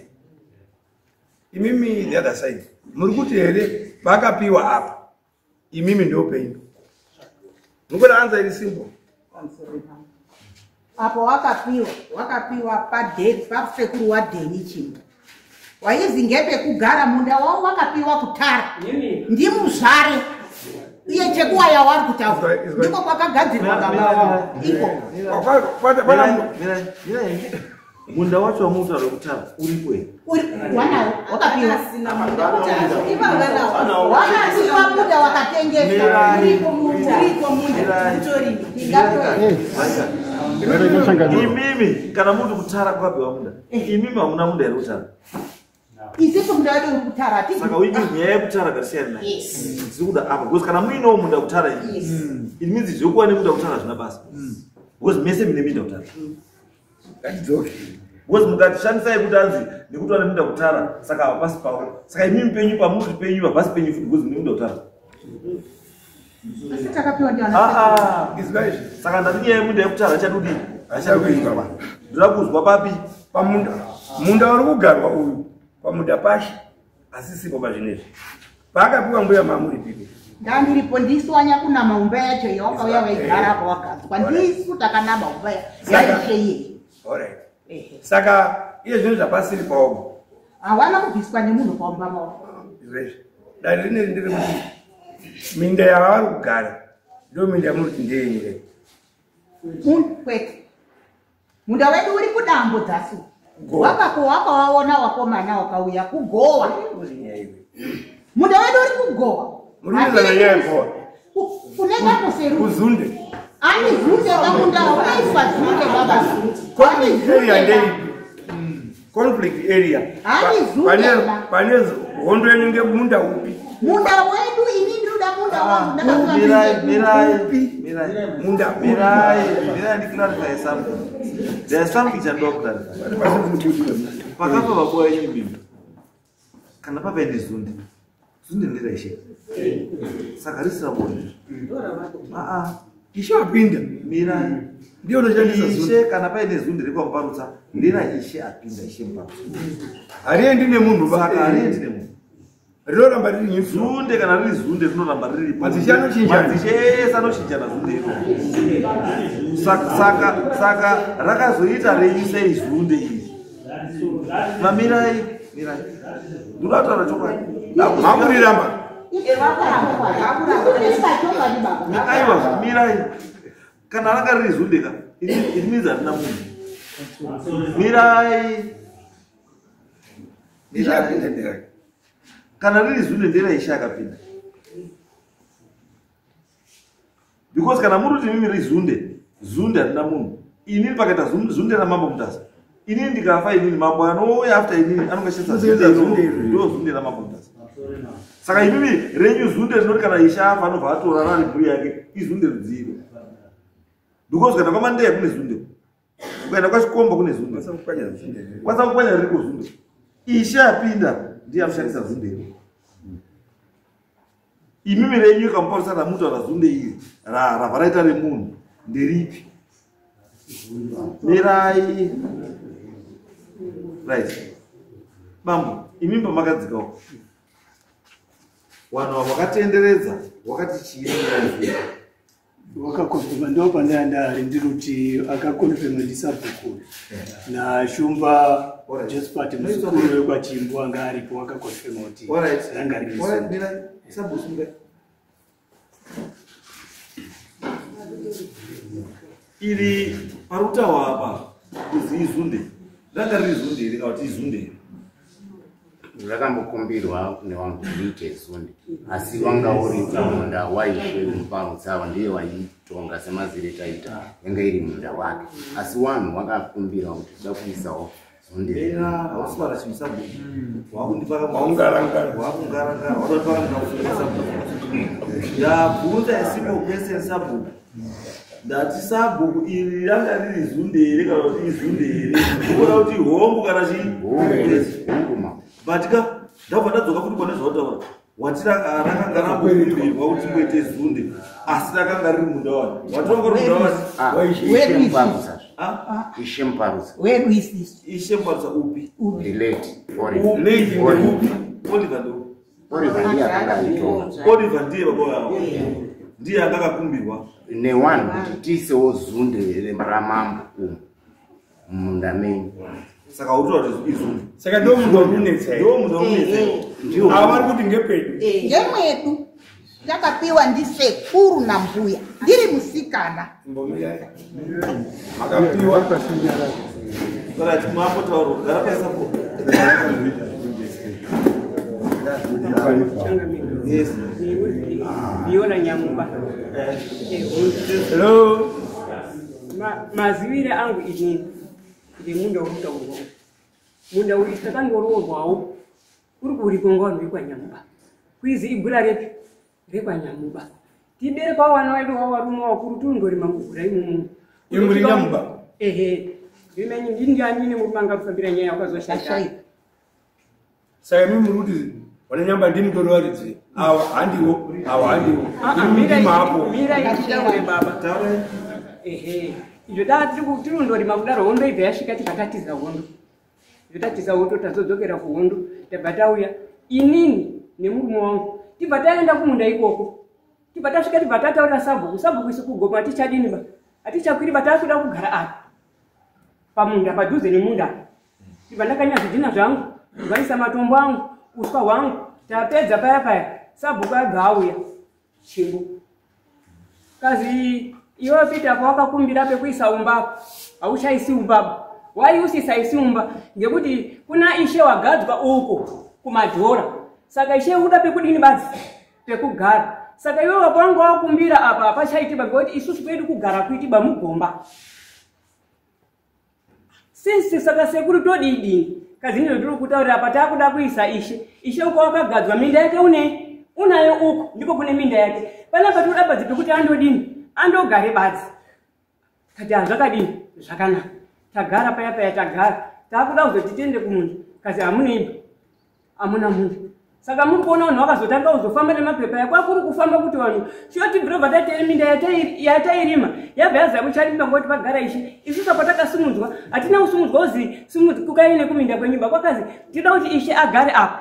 Imimi the other side. Muri kuti here paakapiwa apa? Imimi ndo penyu. Mukuda answer iri simple. Apo wakapiwa, wakapiwa padheni, pasekuru wadheni chimwe. Waizi ngepekugara munda wavo wakapiwa kutara. Ndimuzvare. Iye chekuwaya wari kutaura. Ndiko kwakagadzirwa baba wavo. Iko. Mirai. Munda wacho wamutaura kutara uripo here? Uri wanawo wakapiwa. Asina munda kutara. Ivava Wakapiwa munda wakatengeswa. Uriko munda. Uriko munda. Utorimi. Imimi kana muri kutara kwakapiwa munda. Imimi hamuna munda here kutara? Isisu munda wedu uri kutara. Saka uyu nyaya yekutara ngatisiyane nayo. Tiri kuda apa because kana muinewo munda kutara imi. It means zvekuwa nemunda kutara hazvina basa. Because mese mune minda kutara. Ngatidzoke. Because mukatishandisai kuti anzi nekuti vane minda kutara saka hapasi pavo. Saka imimi penyu pamuri penyu hapasi penyu futi because mune minda kutara. Asi takapiwa ndiana. Izwa izvi. Saka ndati nyaya yemunda yekutara hachadudi. Hachakuitwa. Ndoda kuzwa papi? Pamunda. Munda uri kugarwa uyu. Pamunda pashi asisipo pazvinezvi. Paakapiwa mbuya mamuri pipi. Ndandiripo ndisu wanyakunama umba yacho yawakauya waigara apa wagadzwa. Ndisu takanama umba yaishe iyeyi. Alright. Saka iye zvinhu zvapasiri paoko. Hawana kubviswa nemunhu paumba mavo. Izvezvi. Dare rineri ndiri kuti minda yavari kugara ndo minda yamuri kuti ndeyenyu here? Kwete. Munda wedu uri kudambo dzasu. Wakawaona wakomana wakauya kugowa. Munda wedu uri kugowa. Muri kuenzana nyaya yegowa. Kunenge kuseru. Kuzunde. Ani zunde kamunda unaiswa zunde baba. Conflict area ndeipi? Conflict area. Pane hondo yenyu ngemunda upi? Munda wedu ini ndinoda munda wangu. Munda mirai ndiclarify something. There is something chandoda kuclarify. Pakafa baba wenyu mimi. Kana papa ende zunde. Zunde ndiraishe. Saka risira bonde. Ishe apinda. Mirai. Ndiyo unoshandisa zunde. Ishe kana paine zunde rekwamuparutsa ndira ishe apinda ishe muparutsa. Hariendi nemunhu ba. Saka hariendi nemunhu. Rinoramba riri nyufu. Zunde kana riri zunde rinoramba riri. Madzishe anochinjana. Madzishe ese anochinjana zunde iroro. Saka rakazoita renyu sei zunde iri? Mamirai, mirai. Ndoda kutaura chokwadi. Makuriramba. Aiwa, mirai. Kana ranga riri zunde ka, it means harina munhu. Mirai. Mirai. Kana riri zunde ndera ishe akapinda. Because kana muri kuti mimi rizunde, zunde harina munhu. Inini pakaita zunde ramambo Mutasa. Inini ndikafa inini mambo anouya after inini anongashandisa zunde ndo zunde ramambo Mutasa. Saka imimi renyu zunde rinoti kana ishe afa anobva atora rari mhuri yake izunde rudziro. Because kana kwamandeya kune zunde. Ukaenda kwachikomba kune zunde. Kwasakukwanya ririko zunde. Ishe apinda ndiye anoshandisa zunde iro. Imimi renyu kamuparutsa ramutaura zunde iri rabva raita remunhu nderipi? Mirai. Right. Bambo, imimi pamakadzikawo. Vanhu vakatenderedza wakati chii? Wakakonfirma ndo pandandari ndiruti akakonfirma ndisabhuku naShumba Josephat muzukuru wekwaChimbo anga aripo wakakonfirma kuti ranga riri zunde. Iri parutawa apa kuzi izunde ranga riri zunde here kana kuti izunde here? Rakambokumbirwa nevanhu riite zunde asi wanga uri munda waishe Muparutsa ndiye waitonga semazire taita yanga iri munda wake asi vanhu vakakumbira kuti toda kuisawo zunde. Hauswara chinhu sabhuku wakundipawakungarangara wakundipakamunda sabhuku. Ndabvunza simple question sabhuku. Ndati sabhuku iri ranga riri zunde here kana kuti izunde here? Unoona kuti hongu kana chii? Hongu. But ka ndabva ndadzoka futi pane zvawataura. Wati rakanga rambokumbirwa kuti timboite zunde asi rakanga riri munda wani. Wati wanga uri munda wani? Ishe Muparutsa. Wedu isisu. Ishe Muparutsa upi? The late Oliver. Late Oliver ndo. Oliver ndiye akanga aitonga. Oliver ndiye baba wavo. Ndiye anga akakumbirwa. Newanhu kuti tiisewo zunde ramambo umu mumunda menyu. Saka utoda kuti izunde. Saka ndo munhu wakunetsa. Ndo munhu wakunetsa. Ava vari kuti ngepedu. Ngemwedu takapiwa ndisekuru nambuya. Ndiri musikana. Makapiwa. Right, mambotaura gara pasapo. Yes. Viola Nyamuba. Hello. Mazivire angu inini ndemunda uri kutaurwa. Munda uyu takangoroorwawo uri kuripo vanhu vekwaNyamuba. Kwizi igura repi rekwaNyamuba. Tiberekwawo vana vedu varume vakuru tondorima mugura imomo. Imuri Nyamuba? Ehe. Ndimenyi ndini nemurume angakufambira nyaya wakazoshata. Saka imi muri kuti vana Nyamba ndimi mutori varidzi ava handiwo ava handiwo. Ndimi Mirai titaure baba. Ehe. Izvo tirondorima kudaro hondo ibva yasvika tikatatiza hondo. Zvotatiza hondo tazodzokera kuhondo tabva tauya inini nemurume wangu tibva taenda kumunda ikoko. Tibva tasvika tibva tataurira sabhuku, sabhuku isu kugoma hatichadini ba, hatichakwiri ba, takuda kugara apa pamunda padhuze nemunda. Tibva ndakanya zvidhina zvangu, ndikaisa matombo angu, uswa hwangu, tapedza paya paya, sabhuku abva auya Chimbo. Kazi iwe Peter apa wakakumbira pekuisa umba apa, hauchaisi umba apa. Why usisaisi umba? Ngekuti kuna ishe wagadzwa uko kumadhora. Saka ishe uda pekudini badzi? Pekugara. Saka iwe wapo wanga wakumbira apa hapachaitiba ngekuti isusu kwedu kugara kuitiba mugomba. Since saka sekuru todidini? Kazi ndizvo tiri kutaurira apa takuda kuisa ishe. Ishe uko wakagadzwa minda yake une unayo uko ndiko kune minda yake. Panapa tinoda badzi pekuti andodini? Andogare badzi. Kati hazvakadini? Zvakanaka. Tagara paya paya tagara. Takuda kuzoti tiende kumunda. Kazi hamuna imba. Hamuna munhu. Saka muri kuona vanhu vakazotanga kuzofamba nemapepa aya kwakuri kufamba kuti vanhu shoti bhirobva taiteri minda yatairima yabva yaziva kucharima ngoti pagara ishe. Isusu apa takasimudzwa hatina kusimudzwa kuzi kukai nekuminda kwenyumba kwakazi tinoda kuti ishe agare apa.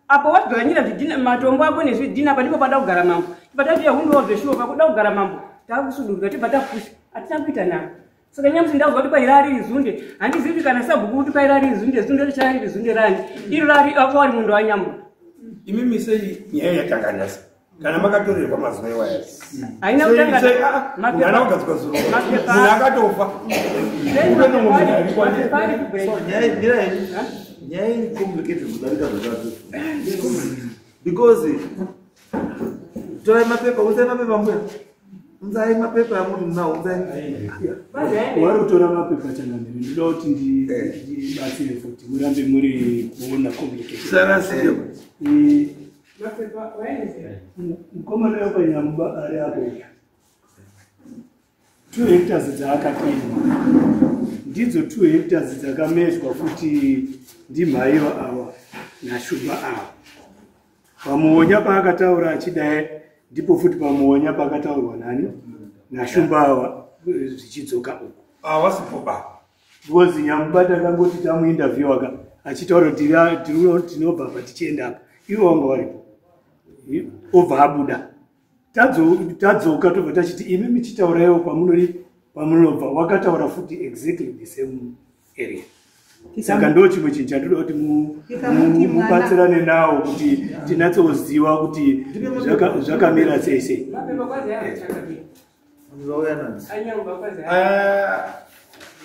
Apo wadzvanyira zvidhina matombo ako nezvidhina apa ndipo pada kugara mambo. Tibva tati yahundowa zveshuwa pakuda kugara mambo takusudurwa tibva tapusha hatina kuita nako. Saka nyamusi ndazwa kuti kwaira riri zunde handizivi kuti kana sabhuku kuti kwaira riri zunde zunde richava riri zunde rani iro rari apo wari munhu wanyambo. Imimi sei nyaya yatanga nhasi kana makatorerwa mazuva iwaya? Haina kutanga mapepa. Haina kugadzikwa zuro. Munhu akatofa. Nyaya iri complicated kudarika zvakati. Because torai mapepa, unzai mapepa mbuya. Unzai mapepa amuri munawo, unzai. Wari kutora mapepa changamire, ndinoda kuti ndibatsire futi murambe muri kuona complication. Sara siyo. Mukomana wepanyamba ari apo. 2 hectares dzaakatenga ndidzo 2 hectares dzakamezwa futi ndimhaiyo ava nashumba ava. Pamuonya paakataura achidai ndipo futi pamuonya paakataurwa nani nashumba ava zvichidzoka uko. Awasipoba. Because Nyamubata akangoti tamuinterview aka achitaura kuti tinobva apa tichienda apa. Ivo vanga varipo. Obva abuda. Tadzoka tobva tachiti imi michitauraiwo pamunobva wakataura futi exactly the same area. Saka ndo chimwe chinhu chandinoda kuti mubatsirane nawo kuti tinatsoziva kuti zvakamira sei sei.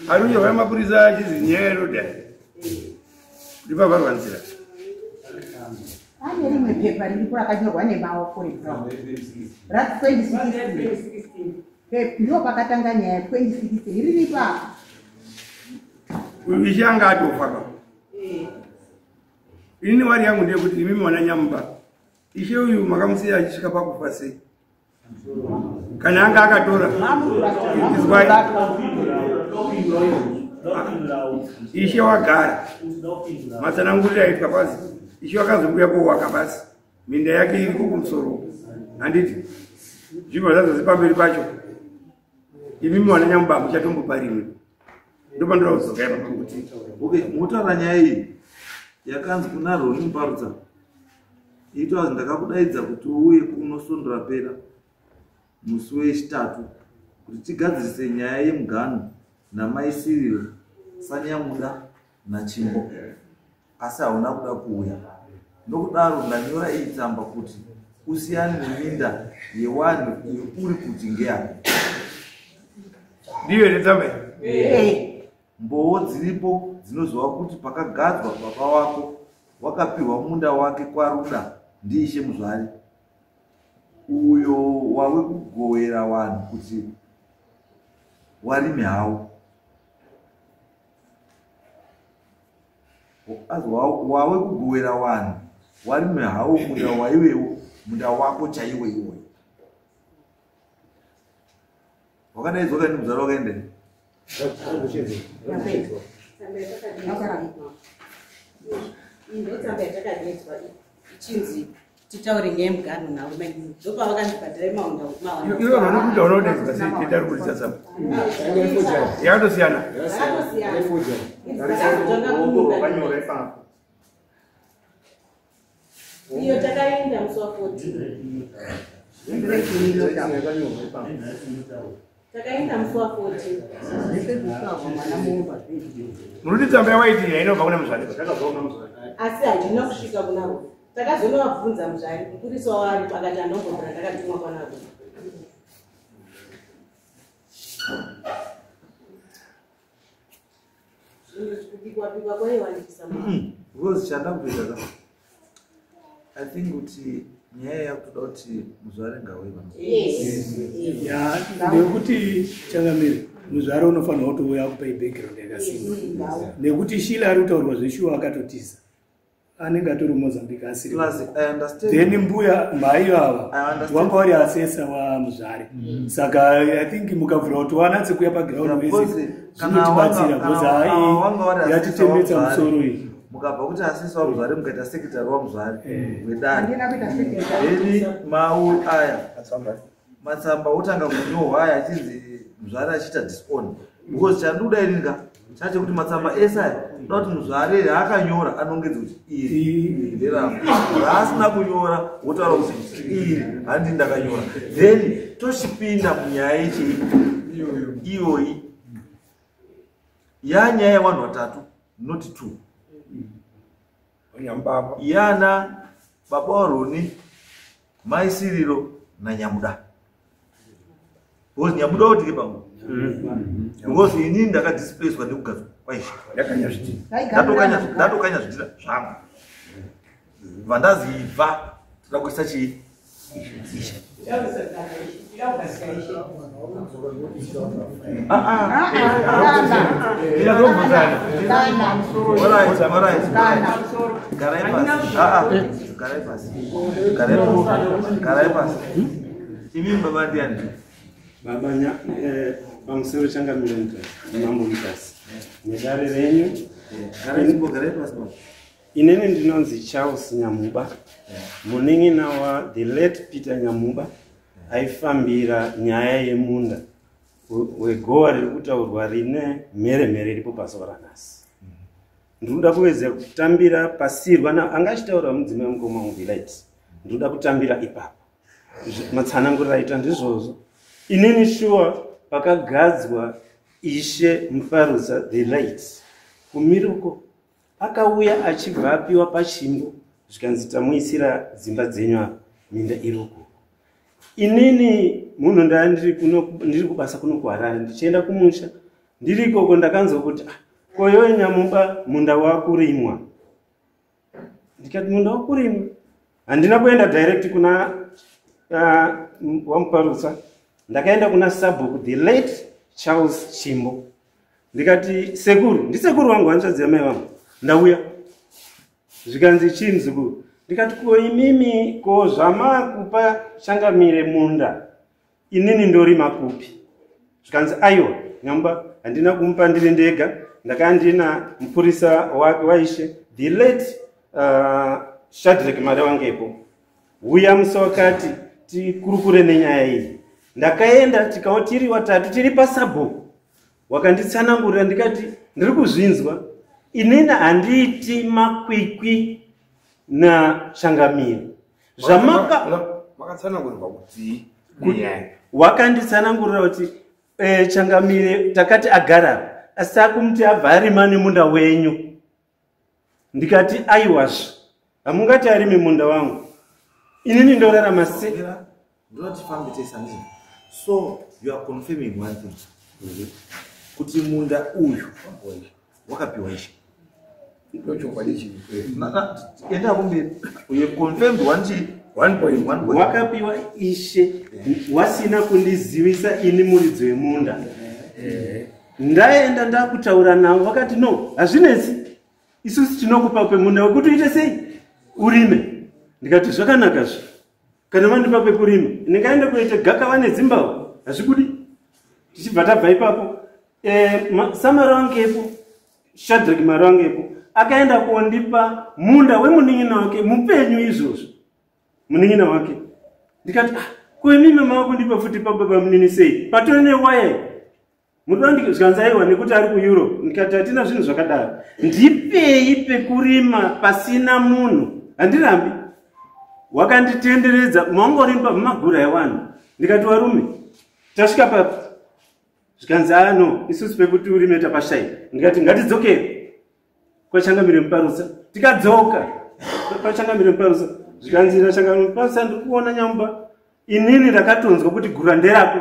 Arunyorwa mapurisa achizi nyaya inoda ndipavharwa nzira. Pane rimwe pepa riripo rakanyorwa nemaoko rebrown ra 2016. Ndipo pakatanga nyaya 2016 riripo apa. Ishe anga atofa ka. Ini wari yangu ndeyekuti imimi wana Nyamba ishe uyu makamusiya achisvika pakufa sei? Kana anga akatora izwai ishe wagara matsananguriro aitwa pasi ishe wakazouya kowaka basi minda yake iri kumusoro handiti zvibva zvazozi pamberi pacho imimi wana Nyamba muchatomboparimwe ndopandora kudzoka ipapo kuti okay motaura nyaya iyi yakanzi kuna Roni Muparutsa itoazi ndakakudaidza kuti uuye kuno svondo rapera musi wechitatu kuti tigadzirise nyaya yemugano namai Cyril Sanyamuda naChimbo asi hauna kuda kuuya nokudaro ndanyora iyi tsamba kuti usiyane neminda yewanhu iyo uri kuti ngeyako. Ndiyo here tsamba iyi? Mbowo dziripo dzinozova kuti pakagadzwa baba wako wakapiwa munda wake kwaRuda ndiIshe Muzvari uyo wave kugowera vanhu kuti warime hawo. Wave kugowera vanhu warime hawo munda waivewo munda wako chaiwo iwoyo. Wakadaidzwa kaini Muzvari wakaenda? Ndotsamba yatakadaidzwa ichinzi titaure nyaya yemugano navo ndopavakandibhadhara maunda mawana. Ivo vanokuita unodaidzwa sei tenda ri kuridza tsamba yakatosiyana. Iyo takaenda musi wa 14. Takaenda musi wa 14. Muruti tsamba yawaiti yainobva kuna muzvare. Asi handina kusvika kunavo. Takazonovabvunza muzvari, mupurisa wavo aripo akati andombobvira ndakatumwa kwanavo. Zvinhu kubikwa-bikwa kwaiwanikisa Because chandakuita ka. I think kuti nyaya yakutoda kuti muzvare ngauye pano. Ya, nekuti changamire muzvare unofanirwa kutouya kupa background yakasimba nekuti Shila ari kutaurwa zveshuwa akatotiza anenge atori muMozambique asiri. Plus, I understand. Then mbuya mhai ava I understand. wanga vari asesa wamuzvare, saka I think mukabvira kuti wanatse kuuya paground Yeah, wese because kana zvinotibatsira because kana wanga vari hai asesa yatitemedza wamuzvare, musoro iyi. Mukabva kuti asesa wamuzvare mukaita sekretary wamuzvare wedare. Handina kuita secretary. Then mau aya matsamba otanga kunyorwa aya achinzi muzvare achiita disown, because chandikuda ini ka chachekuti matsamba ese aya kuda kuti muzvare raakanyora anongedze kuti iri nderangu, raasina kunyora wotaura kuti iri handi ndakanyora, then tochipinda munyaya yechii iyoyi yanyaya yevanhu vatatu, not two. Nyamubaba. Yana baba waRoni, mai Siriro naNyamuda, because Nyamuda wotike pangu, because inini ndakadisplacwa nekugadzwa kwaishe. Yakanya zvidhina. Ndatokanya zvidhina zvangu, vandazibva toda kuisa chii ishe. Alright, alright, alright. Garai pasi. Ah, ah. Garai pasi. Garai pasi. Garai pasi. Imi baba ndiani? Baba pamusoro changamire Mutasi, mambo Mutasi nedare renyu. Garai chimbo, garai pasi baba. Inini ndinonzi Charles Nyamuba, munin'ina wa the late Peter Nyamuba aifambira nyaya yemunda wegowa riri kutaurwa rine mheremhere iripo pazuva ranhasi. Ndinoda kuwedzera kutambira pasirwa anga achitaura mudzimai mukoma wangu Light. Ndinoda kutambira ipapo. Matsananguriro aita ndizvozvo. Inini shuwa pakagadzwa ishe Mufarutsa the Light kumiruko akauya achibva apiwa pachimbo, zvikanzi tamuisira dzimba dzenyu apa, minda iri uko. Inini munhu ndaa ndiri kuno, ndiri kubasa kuno kuHarare, ndichienda kumusha ndiri ikoko ndakanzwa kuti ah, koyo Nyamuba munda wakurimwa. Ndikati munda wakurimwa, handina kuenda direct kuna waMuparutsa, ndakaenda kuna sabhuku the late Charles Chimbo. Ndikati sekuru, ndisekuru wangu, hanzvadzi yamai vangu, ndauya. Zvikanzi chii muzukuru? Ndikati ko imimi ko zvamakupa changamire munda, inini ndorima kupi? Zvikanzi aiwa Nyamba, handina kumupa ndiri ndega, ndakanga ndina mupurisa wake waishe the late Shadrack Mare wangepo. Uya musi wakati tikurukure nenyaya iyi. Ndakaenda tikawo tiri watatu tiri pasabhuku, wakanditsanangurira. Ndikati ndiri kuzvinzwa, inini handiiti makwikwi nachangamire zvamaka Makatsanangurirwa kuti Wakanditsanangurira kuti changamire takati agara apa, asi takumuti abva arima nemunda wenyu. Ndikati aiwazve, hamungati arime munda wangu, inini ndorarama se Ndinoti fambe tese handizvo. So you are confirming one thing. Kuti munda uyu wakapiwa ishe. Ndochokwadi chii? Enda kumberi. You have confirmed one chii? One point. One point. Wakapiwa ishe wasina kundizivisa ini muridzi wemunda. Ndaenda ndakutaura navo, vakati no, hazvinetsi, isusu tinokupa pemunda wekuti uite sei urime. Ndikati zvakanakazve, kana vandipa pekurima ndingaenda kuita gakava nedzimbawo, hazvikudi. Tichibva tabva ipapo, samarangepo Shadrack Marangepo akaenda kondipa munda wemunin'ina wake mupenyu izvozvo, munin'ina wake. Ndikati ah, ko imimi mava kundipa futi pababa munini sei, patori newaya munoda? Zvikanzi aiwa, nekuti ari kuEurope. Ndikati hatina zvinhu zvakadaro, ndipei pekurima pasina munhu, handirambi. Wakanditenderedza maungorimba mumagura ewanhu. Ndikati warume tasvika papi? Zvikanzi ano isusu pekuti urime tapashaya. Ndikati ngatidzokere kwachangamire Muparutsa. Tikadzoka kwachangamire Muparutsa. Zvikanzi nachangamire Muparutsa ndiri kuona Nyamuba. Inini ndakatonzwa kuti gura nderako.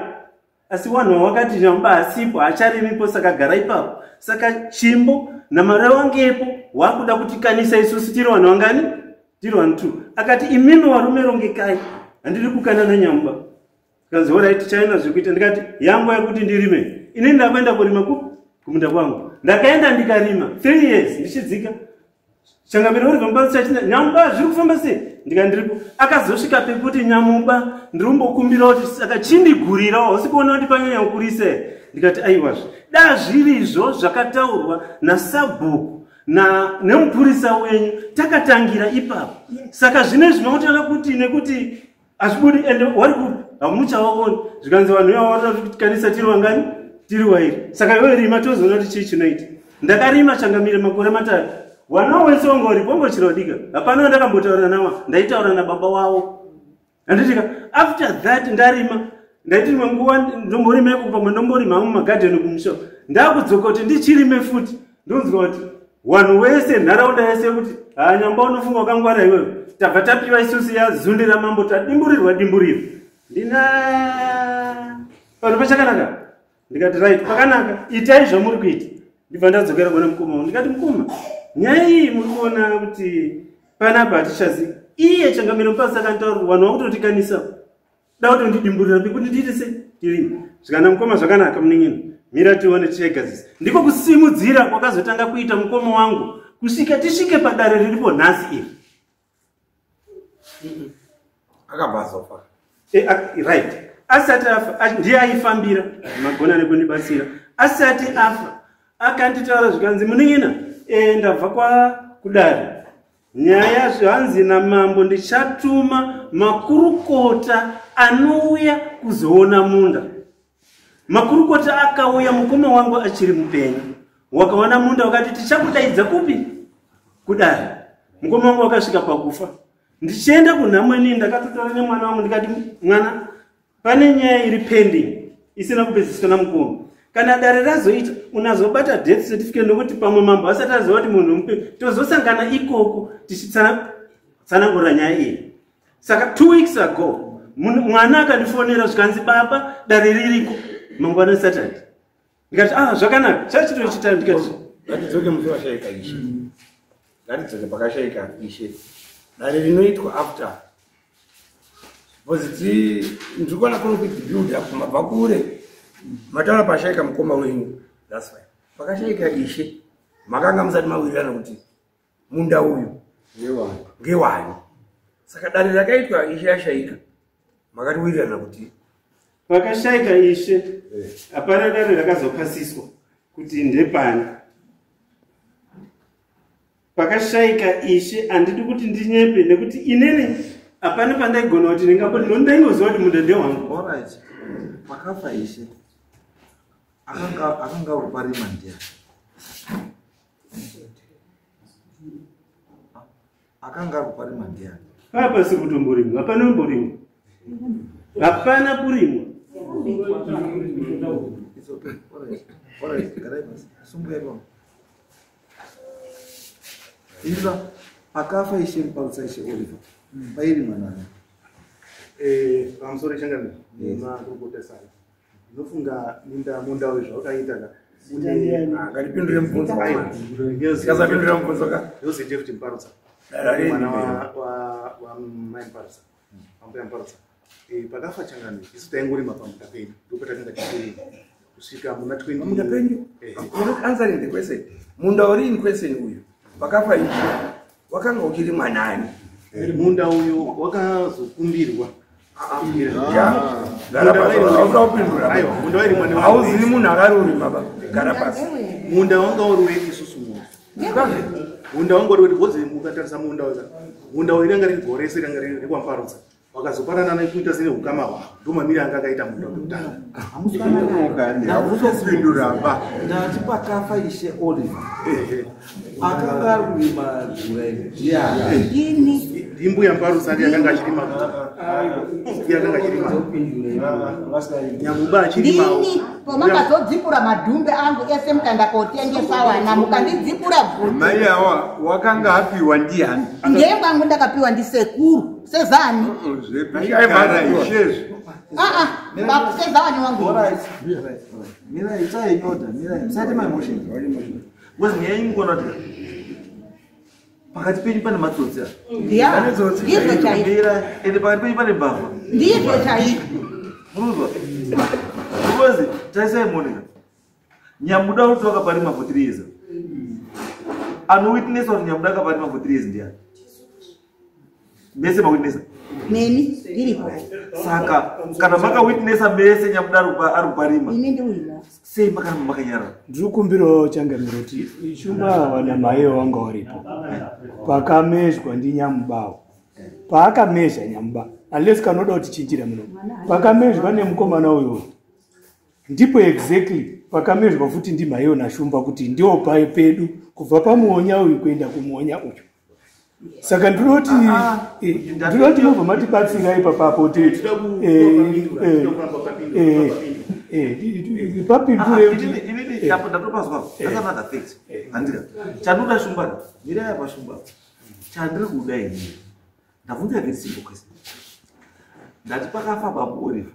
Asi wanhu wakati Nyamuba asipo acharimipo saka gara ipapo. Saka Chimbo naMarewangepo wakuda kutikanisa isusu tiri vanhu vangani? Tiri vanhu 2. Akati imimi warume rongekai. Handiri kukana naNyamuba. Kanzi alright chaina zvekuita. Ndikati yangu yekuti ndirime. Inini ndakuenda kurima kumunda kwangu. Ndakaenda ndikarima 3 years ndichidzika. Changamire uri Muparutsa china Nyamuba zviri kufamba sei? Ndikandiripo. Akazosvika pekuti Nyamuba ndirumbokumbira kuti saka chindigurirawo hausi kuona kuti panyanya kukurisa. Ndikati aiwazve. Da zvirizvo zvakataurwa nasabhuku na nemupurisa wenyu takatangira ipapo. Saka zvine zvinotaura kuti nekuti azvibudi ende wari kupi hamuchavaoni. Zvikanzi vanhu ivavo varikuda kuti kanisa tiri vangani? Tiri wairi. Saka iwe rima tozoona kuti chii chinoita. Ndakarima changamire makore 3. Wana wese wanga uripo wangochirodika. Hapana wandakambotaura nawo. Ndaitaura nababa wavo. Handitika after that ndarima. Ndaiti rimwe nguva ndomborima iko pamwe ndomborima hangu mumagadheni kumusha. Ndakudzoka kuti ndichirime futi. Ndonzwa kuti vanhu wese nharaunda yese kuti haa Nyamba unofunga wakangwara iwewe. Tabva tapiwa isusu yazunde ramambo tadimburirwa dimburiro. Ndina pano pachakanaka. Ndikati right pakanaka itai zvamuri kuita. Ndibva ndadzokera kuna mukoma wangu. Ndikati mukoma nyaya iyi muri kuona kuti panapa hatichazivi. Iye changamire Muparutsa akanditaura kuti vanhu vakutotikanisa. Da kutondidimburira pekuti ndiite sei tirime. Zvikana mukoma zvakanaka munin'ina. Mira tione tichagadzisa. Ndiko kusimudzira kwakazotanga kuita mukoma wangu kusvika tisvike padare riripo nhasi iri. Akabva azofa. Right. Asati afa ndiye aifambira magona nekundibatsira. Asati afa akanditaura zvikanzi munin'ina ndabva kwa kudare. Nyaya zvanzi namambo ndichatuma makurukota anouya kuzoona munda. Makurukota akauya mukoma wangu achiri mupenyu. Wakaona munda wakati tichakudaidza kupi? Kudare. Mukoma wangu wakasvika pakufa. Ndichienda kunhamweni ndakatotaura nemwana wangu ndikati mwana pane nyaya iri pending isina kupedziswa namukoma. Kana dare razoita unazobata death certificate nokuti pamwe mambo asati aziva kuti munhu mupenyu tozosangana ikoko tichitsanangura nyaya iyi. Saka 2 weeks ago mwana akandifonera zvikanzi baba dare ririko mangwana Saturday. Ndikati ah zvakanaka chachitochita ndikati ngatidzoke musi washaika ishe. Ngatidzoke pakashaika ishe. Dare rinoitwa after. Because ndiri kuona conflict build up mabva kure. Mataura pashaika mukoma wenyu. That's fine. Pakashaika ishe makanga musati mawirirana kuti munda uyu ngewani. Saka dare rakaitwa ishe ashaika. Makatiwirirana kuti pakashaika ishe hapana dare rakazopasiswa kuti ndepani. Pakashaika ishe handidi kuti ndinyepe nekuti inini hapana pandaigona kuti ndingapo ndaingoziva kuti munda ndewangu. Alright. Pakafa ishe akanga kuparima ndiani? Akanga kuparima ndiani? Papa si kutomborimwa, hapana kumborimwa. Hapana kurimwa. It's okay. Alright. Alright. Garai pasi. Sungai pa. Inza pakafa ishe Muparutsa ishe Oliver. Pairimwa nani? Pamusoro changamire nemakurukota sana. Ndinofunga munda uyu zvawakaita ka. Ngatipindure mubvunzo. Tikasapindura mubvunzo ka. Ndozite kuti Muparutsa. Dare Mwana riri wa mai Muparutsa. Ambuya Muparutsa. Pakafa changamire isu taingorima pamunda pedu ndopatakanga tichirima kusvika muna 20 Pamunda penyu? You're not answering the question. Munda uri in question uyu. Pakafa ishe wakanga uchirimwa nani? Munda uyu wakazokumbirwa. Gara pasi. Hausa kupindura. Aiwa, munda wairimwa nevanhu Hauzivi vese. munhu akarurima ba. Gara pasi. Munda wanga uri wedu isusu munhu. Munda wanga uri wedu because mukatarisa munda uyu. Munda uyu ranga riri gore rese ranga riri rekwaMuparutsa. Vakazopanana nekuita sene ukama hwavo. Ndomamiri anga akaita munda wekutanga. Hamusopindura ba. Ndati pakafa Ishe Oliver. Akanga ari kurima gura iri. Ndini. Ndimbuya Mparutsa akanga achirima. Ndiye akanga achirima. Nyamuba achirimawo. Ndini pomakazodzipura madhumbe angu ese mukaenda kotengesa wana mukandidzipura bvudzi. Mai awa wakanga apiwa ndiani? Ndemwangu ndakapiwa ndisekuru sezani. Zvepachigara ishezvo. Aa, sezani wangu. Mira, itai nyoda, mira, musaite my emotion. Because nyaya yenyu mukuona kuti pakati penyu pane matsotsi apa. Ndiya, ndizvo chaizvo. Mira, ende pakati penyu pane mbavha. Ndizvo chaizvo. Munozwa? Because tarisai Monica. Nyamuda kuti wakaparima for 3 years. Anowitnessa kuti Nyamuda akaparima for 3 years ndiani? Mese mawitnessa. Neni ndiripo. Saka kana makawitnessa mese Nyamuda ari kuparima. Ini ndiuimo. Sei makaramba makanyarara? Ndiri kukumbirawo changamiro kuti Shumba wana mai wanga waripo pakamezhwa ndinyamubawo paakamezha Nyamuba unless kanoda kuti chinjira muno pakamezhwa nemukomana uyu ndipo exactly pakamezhwa futi ndimhaiyo naShumba kuti ndiwo pai pedu kubva pamuonya uyu kuenda kumuonya uyu. Saka ndinoti ndinoti mobva matibatsira ipapapo kuti papindure kuti Inini apo ndatopazwa. That's another fact. Handika. Chandoda Shumba. Mirai apa Shumba. Chandiri kuda inini. Ndabvunza very simple question. Ndati pakafa babu Oliver.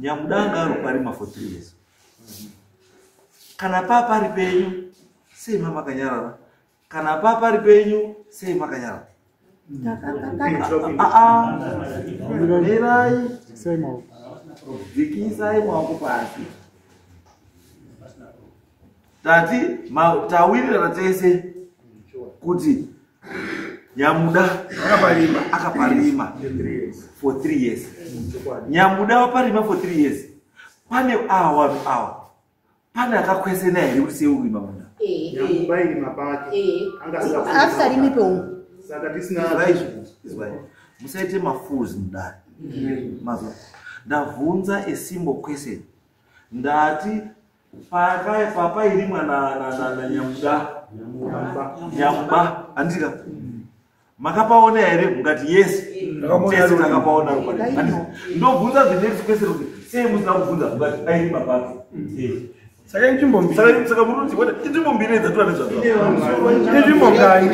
Nyamuda anga ari kuparima for 3 years. Kana papari penyu sei makanyarara? Kana papari penyu sei makanyarara? Mirai. Dzikisai maoko pasi. Tati tawirirana tese kuti Nyamuda akaparima for 3 years. Nyamuda waparima for 3 years. Pane awa vanhu awa. Pane akakwesena here kuti sei urima munda? Nyamuba irima pake. Anga Asarimi peungu. Saka tisina Izwai. Musaite mafools mudare. Mazwa. Ndabvunza a simple question. Ndati papairimwa na Nyamuda. Nyamuba andika. Makapaona here mukati yes. Tese takapaona rupande. Ndobvunza the next question kuti sei musina kubvunza mukati airima papi. Saka inzvimbo mbiri. Saka muri kuti wena inzvimbo mbiri idzi dzatova nezvadzo. Inzvimbo ngani?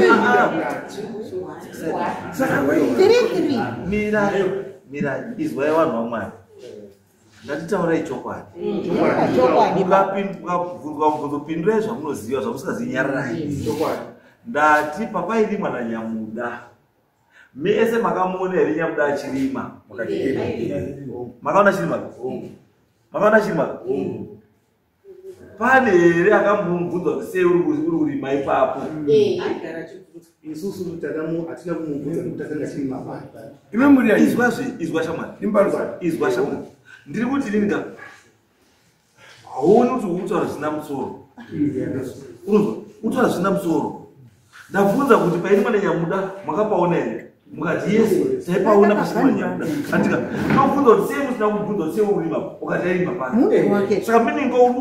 Saka Tiri tiri. Mira, mira, izwai vanhu vaMwari. Ngatitaurai chokwadi. Chokwadi. Mukabvunzwa mubvunzo pindurai zvamunoziva zvamusingazivi nyararai. Ndati papairimwa naNyamuda. Mese makamuona here Nyamuda achirima? Makaona achirima? Makaona achirima? Pane here akambomubvunza kuti sei uri kurima ipapo? Isusu hatina kumubvunza nekuti akanga achirima pake. Ime muri ani? Izwa zve, izwa shamwari. Izwa shamwari. Ndiri kuti inini ka hauoni kuti uri kutaura zvisina musoro. Unozwa? Utaura zvisina musoro. Ndabvunza kuti pairimwa neNyamuda makapaona here? Mukati yes, taipaona pasina Nyamuda. Andika, ndobvunza kuti sei musina kubvunza kuti sei uri kurima ukati airima pake. Saka meaning uri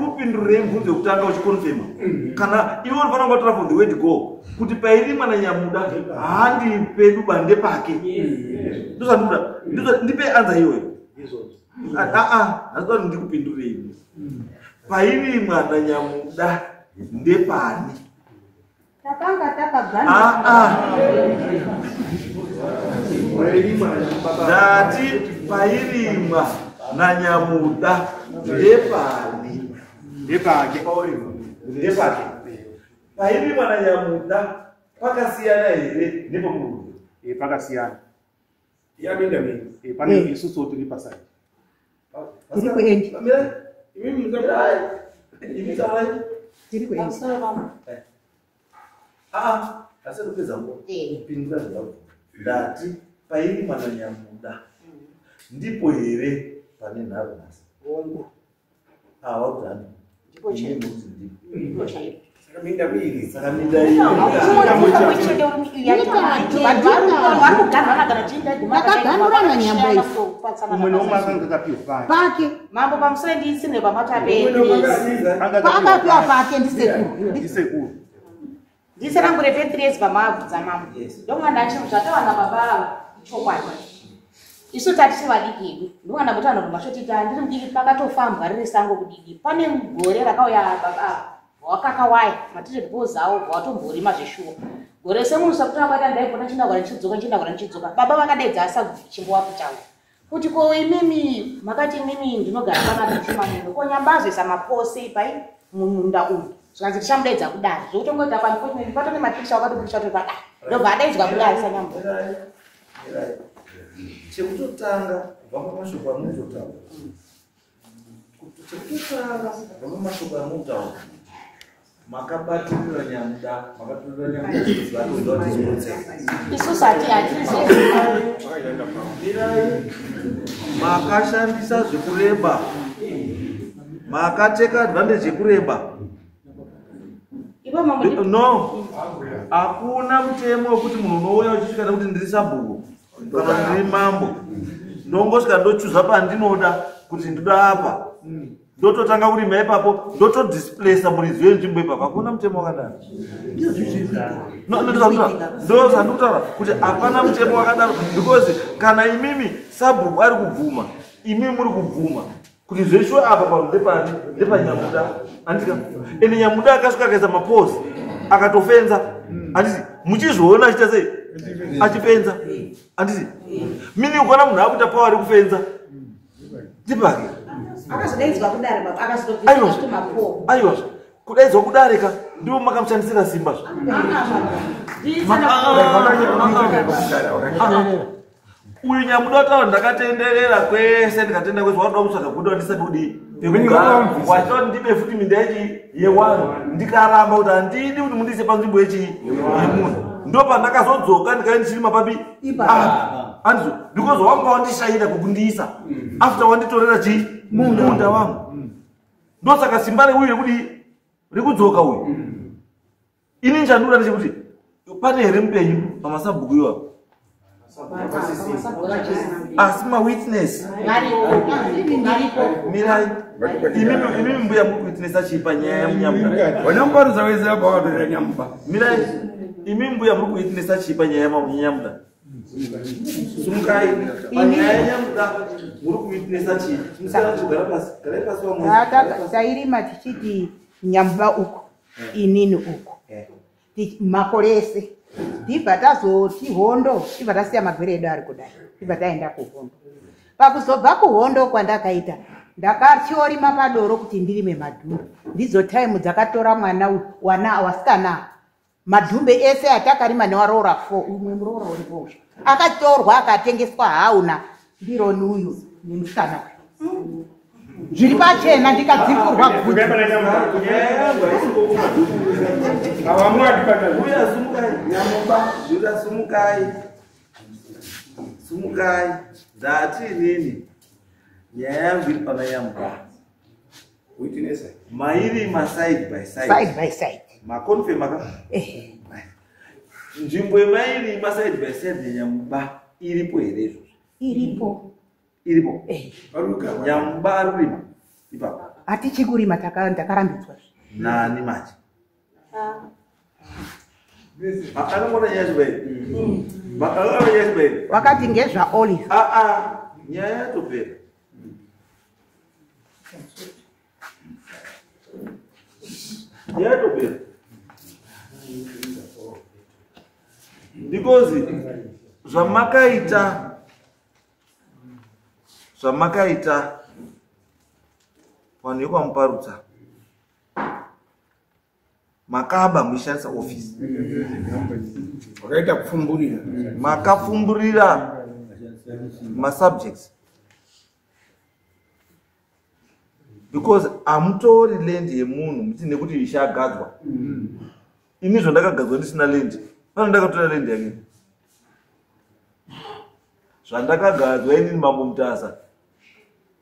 kupindurei mubvunzo yekutanga uchikonfema. Kana iwe unofanira kungotora from the word go kuti pairimwa naNyamuda handi pedu bande pake. Ndozvandinoda. Ndipe answer iyoyo. Handinoda kuti ndikupindurei. Pairimwa naNyamuda ndepani? Takanga takaganda. Ndati pairimwa naNyamuda ndepani? Ndepake. Ndepake. Pairimwa naNyamuda pakasiyana here nepomurume? Pakasiyana. Yaminda mini. Pane isusu tiri paside. Tiri kuendi. Imi musa. Imi taurai. Tiri kuendi. Asi ndopedza kupindura zvandabvunza. Ndati pairimwa naNyamuda ndipo here pane nharo nhasi? Hongu. Awa kuti handi. Ndipo chaipo. Ndipo. Ndipo chaipo. Minda miiri. Saka minda Takaganurana nyamba isu. Umwe neumwe akanga akapiwa pake. Pake. Mambo pamusoro ndisine pamatape. Paakapiwa pake ndisekuru. Ndisekuru. Ndise rangu repe 3 years pamabvunza mambo. Ndomwana ndachiri zvatawana baba ava chokwadi. Isu tati vadiki hedu. Ndomwana kuti vanhu vamashoti ndiri mudiki pakatofambwa riri sango kudiki. Pane gore rakauya baba ava. Wakakawaya matiri awo watomborima zveshuwa. Gore semunhu sakuti akati ndaigona chindagora ndichidzoka chindagora ndichidzoka. Baba vakadaidza asachimbowapo changu. Kuti ko imimi makati imimi ndinogara panapa ndichimamundo. Ko nyambazoisa mapose pai mumunda umu. Zvikanzi tichamudaidza kudare. Zvekutongoita pa unfortunately patone mapikicha wakatopikicha kuti padare. Ndobva adaidzwa kudare sanyambo. Chekutotanga kubva pamashoko amunototaura, kuti chekutotanga kubva pamashoko amunotaura, makabatirira Nyamuda, makatorera Nyamuda zvakuda kuti zvirotseke. Isusu hatizi. Mirai, makashandisa zvekureba, makateka advantage yekureba. Ipo mambo No, hakuna mutemo wekuti munhu unouya uchisvika nekuti ndiri sabhuku kana ndiri mambo, ndongosvika ndochuza pandinoda kuti ndoda apa, ndototanga kurima ipapo, ndotodisplaca muridzi wenzvimbo ipapo. Hakuna mutemo wakadaro. No, no, ndo zvandikutaura kuti hapana mutemo wakadaro, because kana imimi sabhuku ari kubvuma, imimi muri kubvuma kuti zveshuwa apa panhu ndepani? NdepaNyamuda, handika? Ende Nyamuda akasvika akaisa maposi, akatofenza, handiti? Muchizviona achiita sei? Achifenza, handiti? Mini ukaona munhu akuita pawa rekufenza, ndipake. Akazodaidzwa kudare baba Aiwa. akazotobvisa mapo. Aiwa, kudaidzwa kudare ka, ndivo makamushandisira simba zvo. Uyu Nyamuda wataura, ndakatenderera kwese, ndikatenda kwese, wakuda kutsvaga kuda ndisati kudii pekugara, wachida kuti ndibe futi minda yechi yewanhu. Ndikaramba kuti handidi kuti mundiise panzvimbo yechi yemunhu. Ndo pandakazodzoka ndikave ndichirima papi apa, handizvo? Because wanga wandishayira kwekundiisa after wanditorera chii? Munda wangu. Ndosaka simba reuyu rekudii rekudzoka uyu. Ini chandinoda ndechekuti pane here mupenyu pamasabhuku iwapo? Asi mawitness mirai, imimi mbuya muri kuwitnessa chii panyaya yamunyamuda? Vana Muparutsa wese apa vakatorera Nyamuba. Mirai, imimi mbuya muri kuwitnessa chii panyaya yamunyamuda? Sumukai. Panyaya yanyamuda muri kuwitnessa chii? Musana pasi, garai pasi vamwe. Tairima tichiti Nyamuba uku, inini uku. Makore ese tibva tazoti hondo, tibva tasiya magwere edu ari kudai, tibva taenda kuhondo. Pakuzobva kuhondo kwandakaita, ndakatyorima padoro kuti ndirime madhumbe. Ndidzo taimu dzakatora mwana uyu, wana wasikana. Madhumbe ese atakarima newaroora fo, umwe muroora uripo uyu, akatorwa akatengeswa hauna ndironi uyu nemusikana uyu. Zviri pachena, ndikadzipurwa bvudzi. Nyaya yangu haisi. Uya, sumukai Nyamuba, uya, sumukai, sumukai. Ndati inini nyaya yangu iri pana Nyamuba. Witness. Mairima side by side. Side by side. Maconfirm aka nzvimbo yemairima side by side neNyamuba iripo here izvozvo? Iripo. Iripo. Eh. Nyamuba ari kurima ipapo? Hatichi kurima, ndakarambidzwa. Nani manje akanongona nyaya chibairi, makakona nyaya chibairi. Wakati ngezvaOlive. Aa, nyaya yatopera. Nyaya yatopera because zvamakaita vanhu vekwaMuparutsa, makaba muchishandisa ofisi. Wakaita kupfumburira. Makapfumburira masubjects because hamutori land yemunhu muti nekuti ishe agadzwa. Ini zvandakagadzwa ndisina land, pano ndakatora land yake. Zvandakagadzwa inini Mambo Mutasa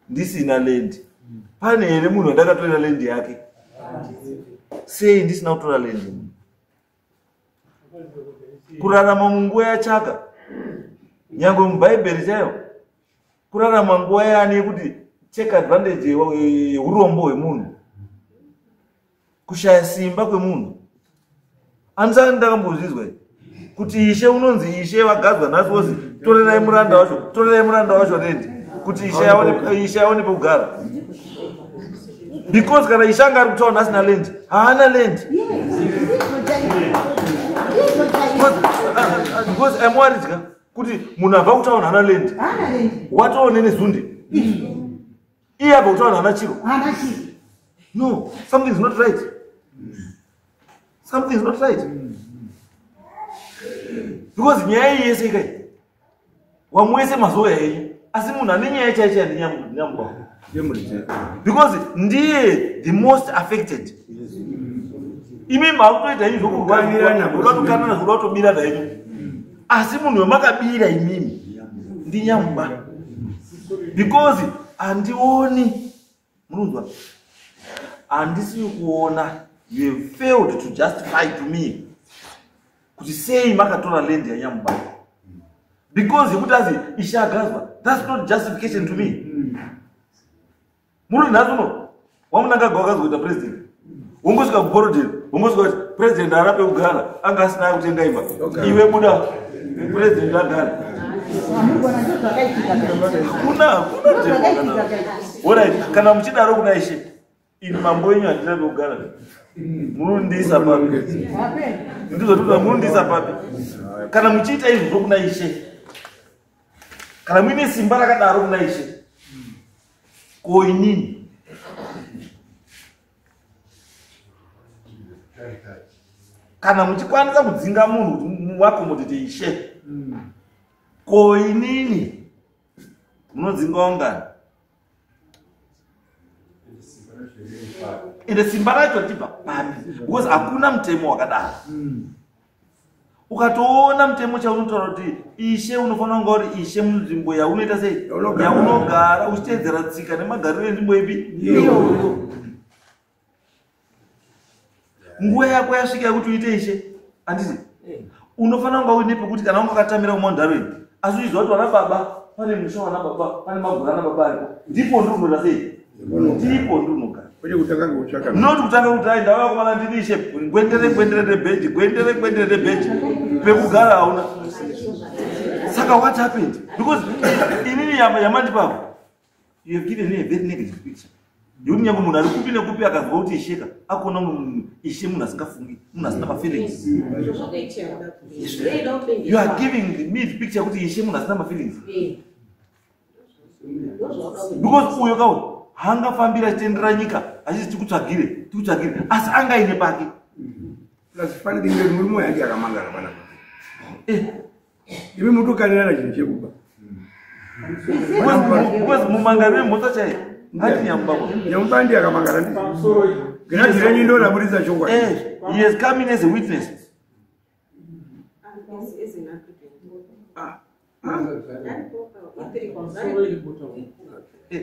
ndisina land, pane here munhu wandakatorera land yake? Sei ndisina kutora land yemunhu? Kurarama munguva yachaka, nyangwe mubhaibheri chaiyo, kurarama nguva yani yekuti take advantage yeurombo hwemunhu, kushaya simba kwemunhu. Andisati ndakambozvizwa kuti ishe unonzi ishe vagadzwa nhasi wozi torerai muranda wacho, torerai muranda wacho rendi kuti ishe aone pekugara. Because kana ishe anga ari kutaura asina land, haana land. Because I'm worried ka kuti munhu abva kutaura haana land, watoone nezunde, iye abva kutaura haana chiro. No, something is not right. Something is not right. Because nyaya iyi yese ikai wamwese mazuva yenyu, asi munhu ane nyaya chaichai ndinyamuba, because ndiye the most affected. Imi makutoita inyu zvokurwakukanana zvokuda kutobira zvaenyu, asi munhu wemakabira imimi ndinyamuba. Because handioni, munonzwa, handisi kuona. You have failed to justify to me kuti sei makatora land yanyamuba. Because yekuti azi ishe agadzwa, that's not justification to me. Muri nhasi uno wamunangagwa wakazoita president, wongosvika kuborodheni, wongosvika kuti president haana pekugara, anga asina kutenga imba, iwe buda president agara. Hakuna alright. Kana muchidaro kuna ishe, ini mambo yenyu handina pekugara, munondiisa papi? Ndizvo munondiisa papi kana muchiita izvozvo kuna ishe? Kana muine simba rakadaro kuna ishe, ko inini? Kana muchikwanisa kudzinga munhu kuti muakomodete ishe, ko inini munodzinga wangani? Ende simba racho richibva papi? Because hakuna mutemo wakadaro. Ukatoona mutemo chaunotaura kuti ishe unofanira kunga uri ishe munzvimbo yaunoita sei, yaunogara, uchiteedzera tsika nemagariro enzvimbo ipi iyoyo. Nguva yako yasvika yekuti uite ishe, handiti? Unofanira kunga uine pekuti kana wanga wakatamira kumandarweni, asi uchiziva kuti vana baba pane musha, vana baba pane magura ana baba aripo, ndipo ndiri kunoita sei, ndipo ndiri kunogara. Not kutanga kuti ai ndauya kumana ndini ishe, gwendere gwendere rebheji, gwendere gwendere rebheji, pekugara hauna. Saka what happened? Because inini yamandipapo, you have given me a very negative picture. Yekuti nyange munhu ari kupi nekupi akazwa kuti isheka, akuona munhu ishe munhu asingafungi, munhu asina mafeelings. You are giving me the picture kuti ishe munhu asina mafeelings. Because uyo kawo haangafambira achitendera nyika achiti tikutsvagire tikutsvagire, asi anga aine pake. Plus funny thing is murume uyu akamangara panapa. Imi mutokanirana chinhu chekuba. Because mumangari wemhosva chaiyo ati Nyamuba. Nyamuba ndiye akamangara ndi. Giraji renyu ndo raburitsa chokwadi. He has come in as a witness.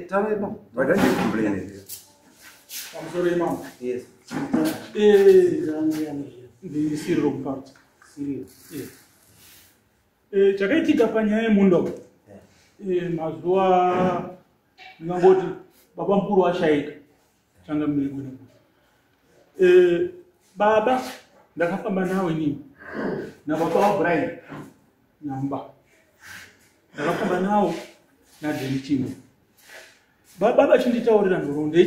Taura ipapo. But I didn't complain. Pamusoro imamo. Yes. Ndisiriro muparti. Chakaitika panyaya yemunda uyu, mazuva ndingangoti baba mukuru ashaika, changamire kwene. Baba ndakafamba nawo inini nababa waBrian Nyamuba, ndakafamba nawo naDeni Chimwe. Baba vachinditaurira nhoroondo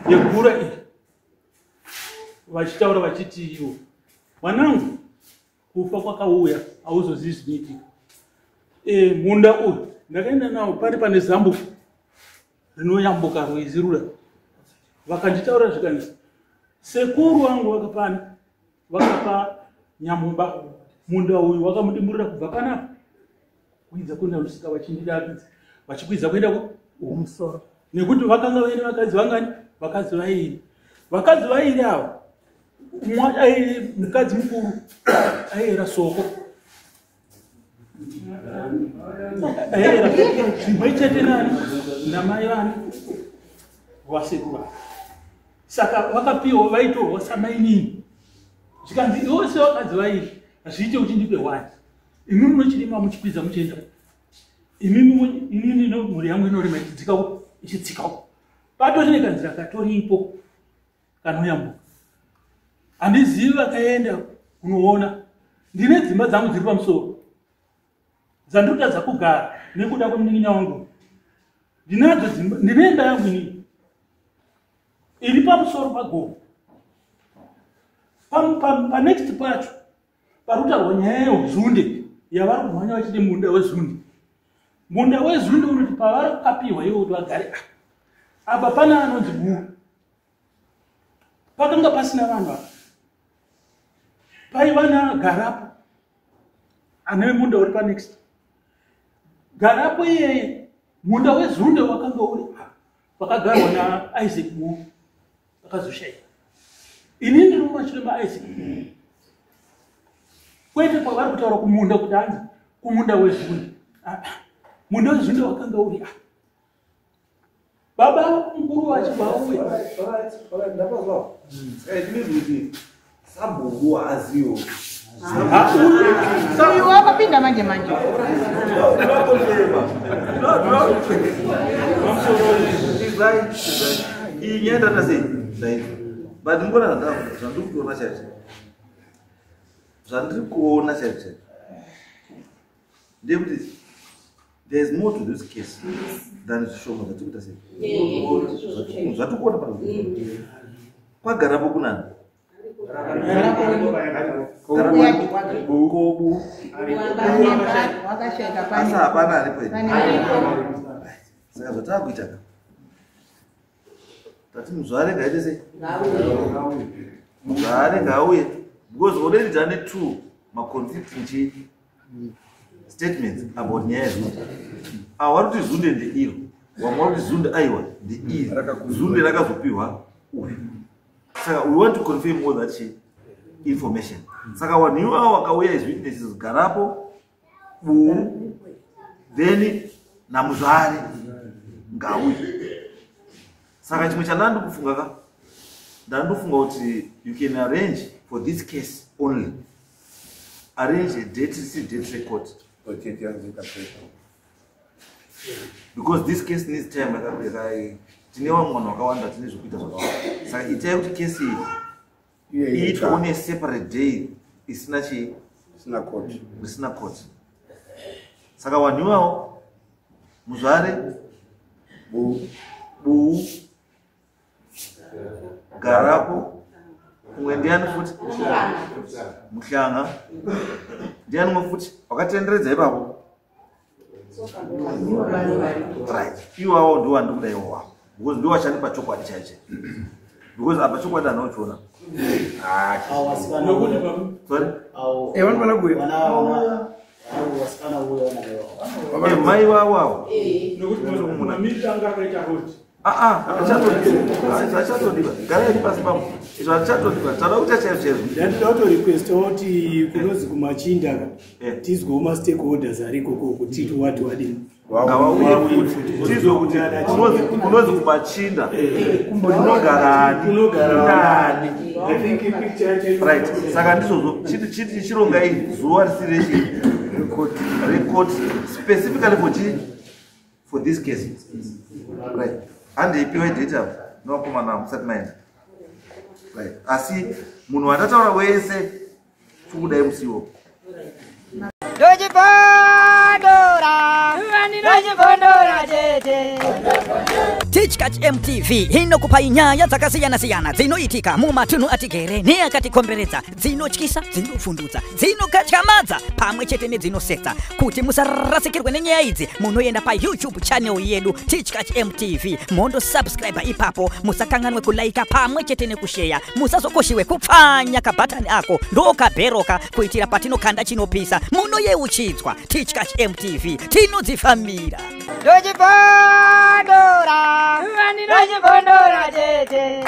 yegura iyi, vachitaura vachiti iwo mwanangu, kufa kwakauya hauzozivi zvinoitika. Munda uyu ndakaenda nawo pari pane zambuko rinoyambuka rwizi rura. Vakanditaura zvikanzi sekuru vangu vakapana vakapa Nyamuba munda uyu, vakamudimburira kubva panapa kukwidza kuenda kusvika vachindidakidza vachikwidza kuenda kumusoro, nekuti vakanga vaine vakadzi vangani? Vakadzi vairi. Vakadzi vairi ava, mukadzi mukuru aiera soko, aiera zvimwe chete nani namai vani vasekuru ava. Saka vakapiwa vaitorwa samainini, zvikanzi iwo sevakadzi vairi hazviite kuti ndipe one, imi munochirima muchikwidza muchienda, imimi inini mhuri yangu inorima ichidzika uko ichidzika uko. Patori nekanzira katoripo kanoyambuka, handizivi vakaenda kunoona. Ndine dzimba dzangu dziri pamusoro dzandikutadza kugara nekuda kwemunin'ina wangu. Ndinadzo dzimba, ndine imba yangu inini iri pamusoro pagomo. Panext pacho pari kutaurwa nyaya yezunde yavari kumhanya vachiti munda wezunde. Munda wezunde unoti pavari kukapiwa ivo kuti vagare apa, pana anonzi Buru, pakanga pasina vanhu apa, paiva nagarapo ane munda uri panext. Garapo iyeye, munda wezunde wakanga uri apa pakagarwa naIsaac Buru, akazoshayika. Ini ndiri mumashure maIsaac Buru, kwete kwavari kutaura kumunda kuti hanzi kumunda wezunde. Munda wezunde wakanga uri apa, baba mukuru vachibva auya. Ndapazwa. Saka it means kuti sabhuku haaziwo. Uyu wakapinda manje manje. Izai, izai. Iyi nyaya ndata sei? Ndaizwa. But ndikuona zvandiri kutoona chaizvo. Zvandiri kuona chaizvo chaizvo. Ndekuti there is more to this case than zvishoma zvatikuita sei. Zvatikuona pano. Kwagarapo kunani? Kobu. Wakashaika. Asi hapana aripo here? Pane. Saka zvataakuita ka, tati muzvare ngaite sei? Muzvare ngauye, because already tane two maconflicting chi statements about nyaya yezunde. Ava vari kuti zunde ndeiro, vamwe vari kuti zunde aiwa ndeiri, zunde rakazopiwa uyu. Saka we want to confirm all that chi information. Saka vanhu ivavo vakauya as witnesses, Garapo, Buu, then namuzvare ngauye. Saka chimwe chandandi kufunga ka, ndandofunga kuti you can arrange for this case only, arrange a date, see date record, because this case needs time. Tine vamwe vanhu vakawanda, tine zvekuita zvakawanda. Saka itai kuti kesi iyi iitwe on a separate day isina chii, isina court. Isina court. Saka vanhu ivavo, muzvare, Buu, Garapo, umwe ndiani futi? Muhlanga. Ndiani umwe futi wakatenderedza ipapo? Right, iwawo ndo wandikuda iwowawo, because ndo wachandi chokwadi chaiche, because apa chokwadi handauchiona. Sorry. Vanofana kuuya. Mai vavo avo. Nekuti mamiriro anga akaita rodi. Zvachatodiwa, garai pasi pamo, izvo hazvichatodiwa, tada kuita chaizvo chaizvo. Ndandida kutorequesta kuti kunozi kumachinda ka, tizwewo mastakeholders ari ikoko kuti titi wati wadini. Ngavauye futi tizwe kuti kunozi kumachinda kunogarani. Kunogarani. Nani? I think picture yacho Right, saka ndizvozvo, chiti chirongai zuva risiri rechi record specifically for chi for this case. Right, handeipiwa data nevakomana musati maenda. Right, asi munhu wandataura wese tikudai musiwo. Ndochibondora, ndochibondora chete. Tichkach MTV inokupai nyaya dzakasiyana-siyana dzinoitika mumatunhu atigere neakatikomberedza, dzinotyisa, dzinovhundutsa, dzinokatyamadza pamwe chete nedzinosetsa. Kuti musarasikirwe nenyaya idzi, munoenda paYouTube channel yedu Tichkach MTV, mondosubscribe ipapo. Musakanganwe kulaika pamwe chete nekusheya. Musazokoshiwe kupfanya kabhatani ako ndokabheroka, kuitira patinokanda chinopisa munoyeuchidzwa. Tichkach MTV, tinodzifambira. Ndochibondora, ndochibondora chete.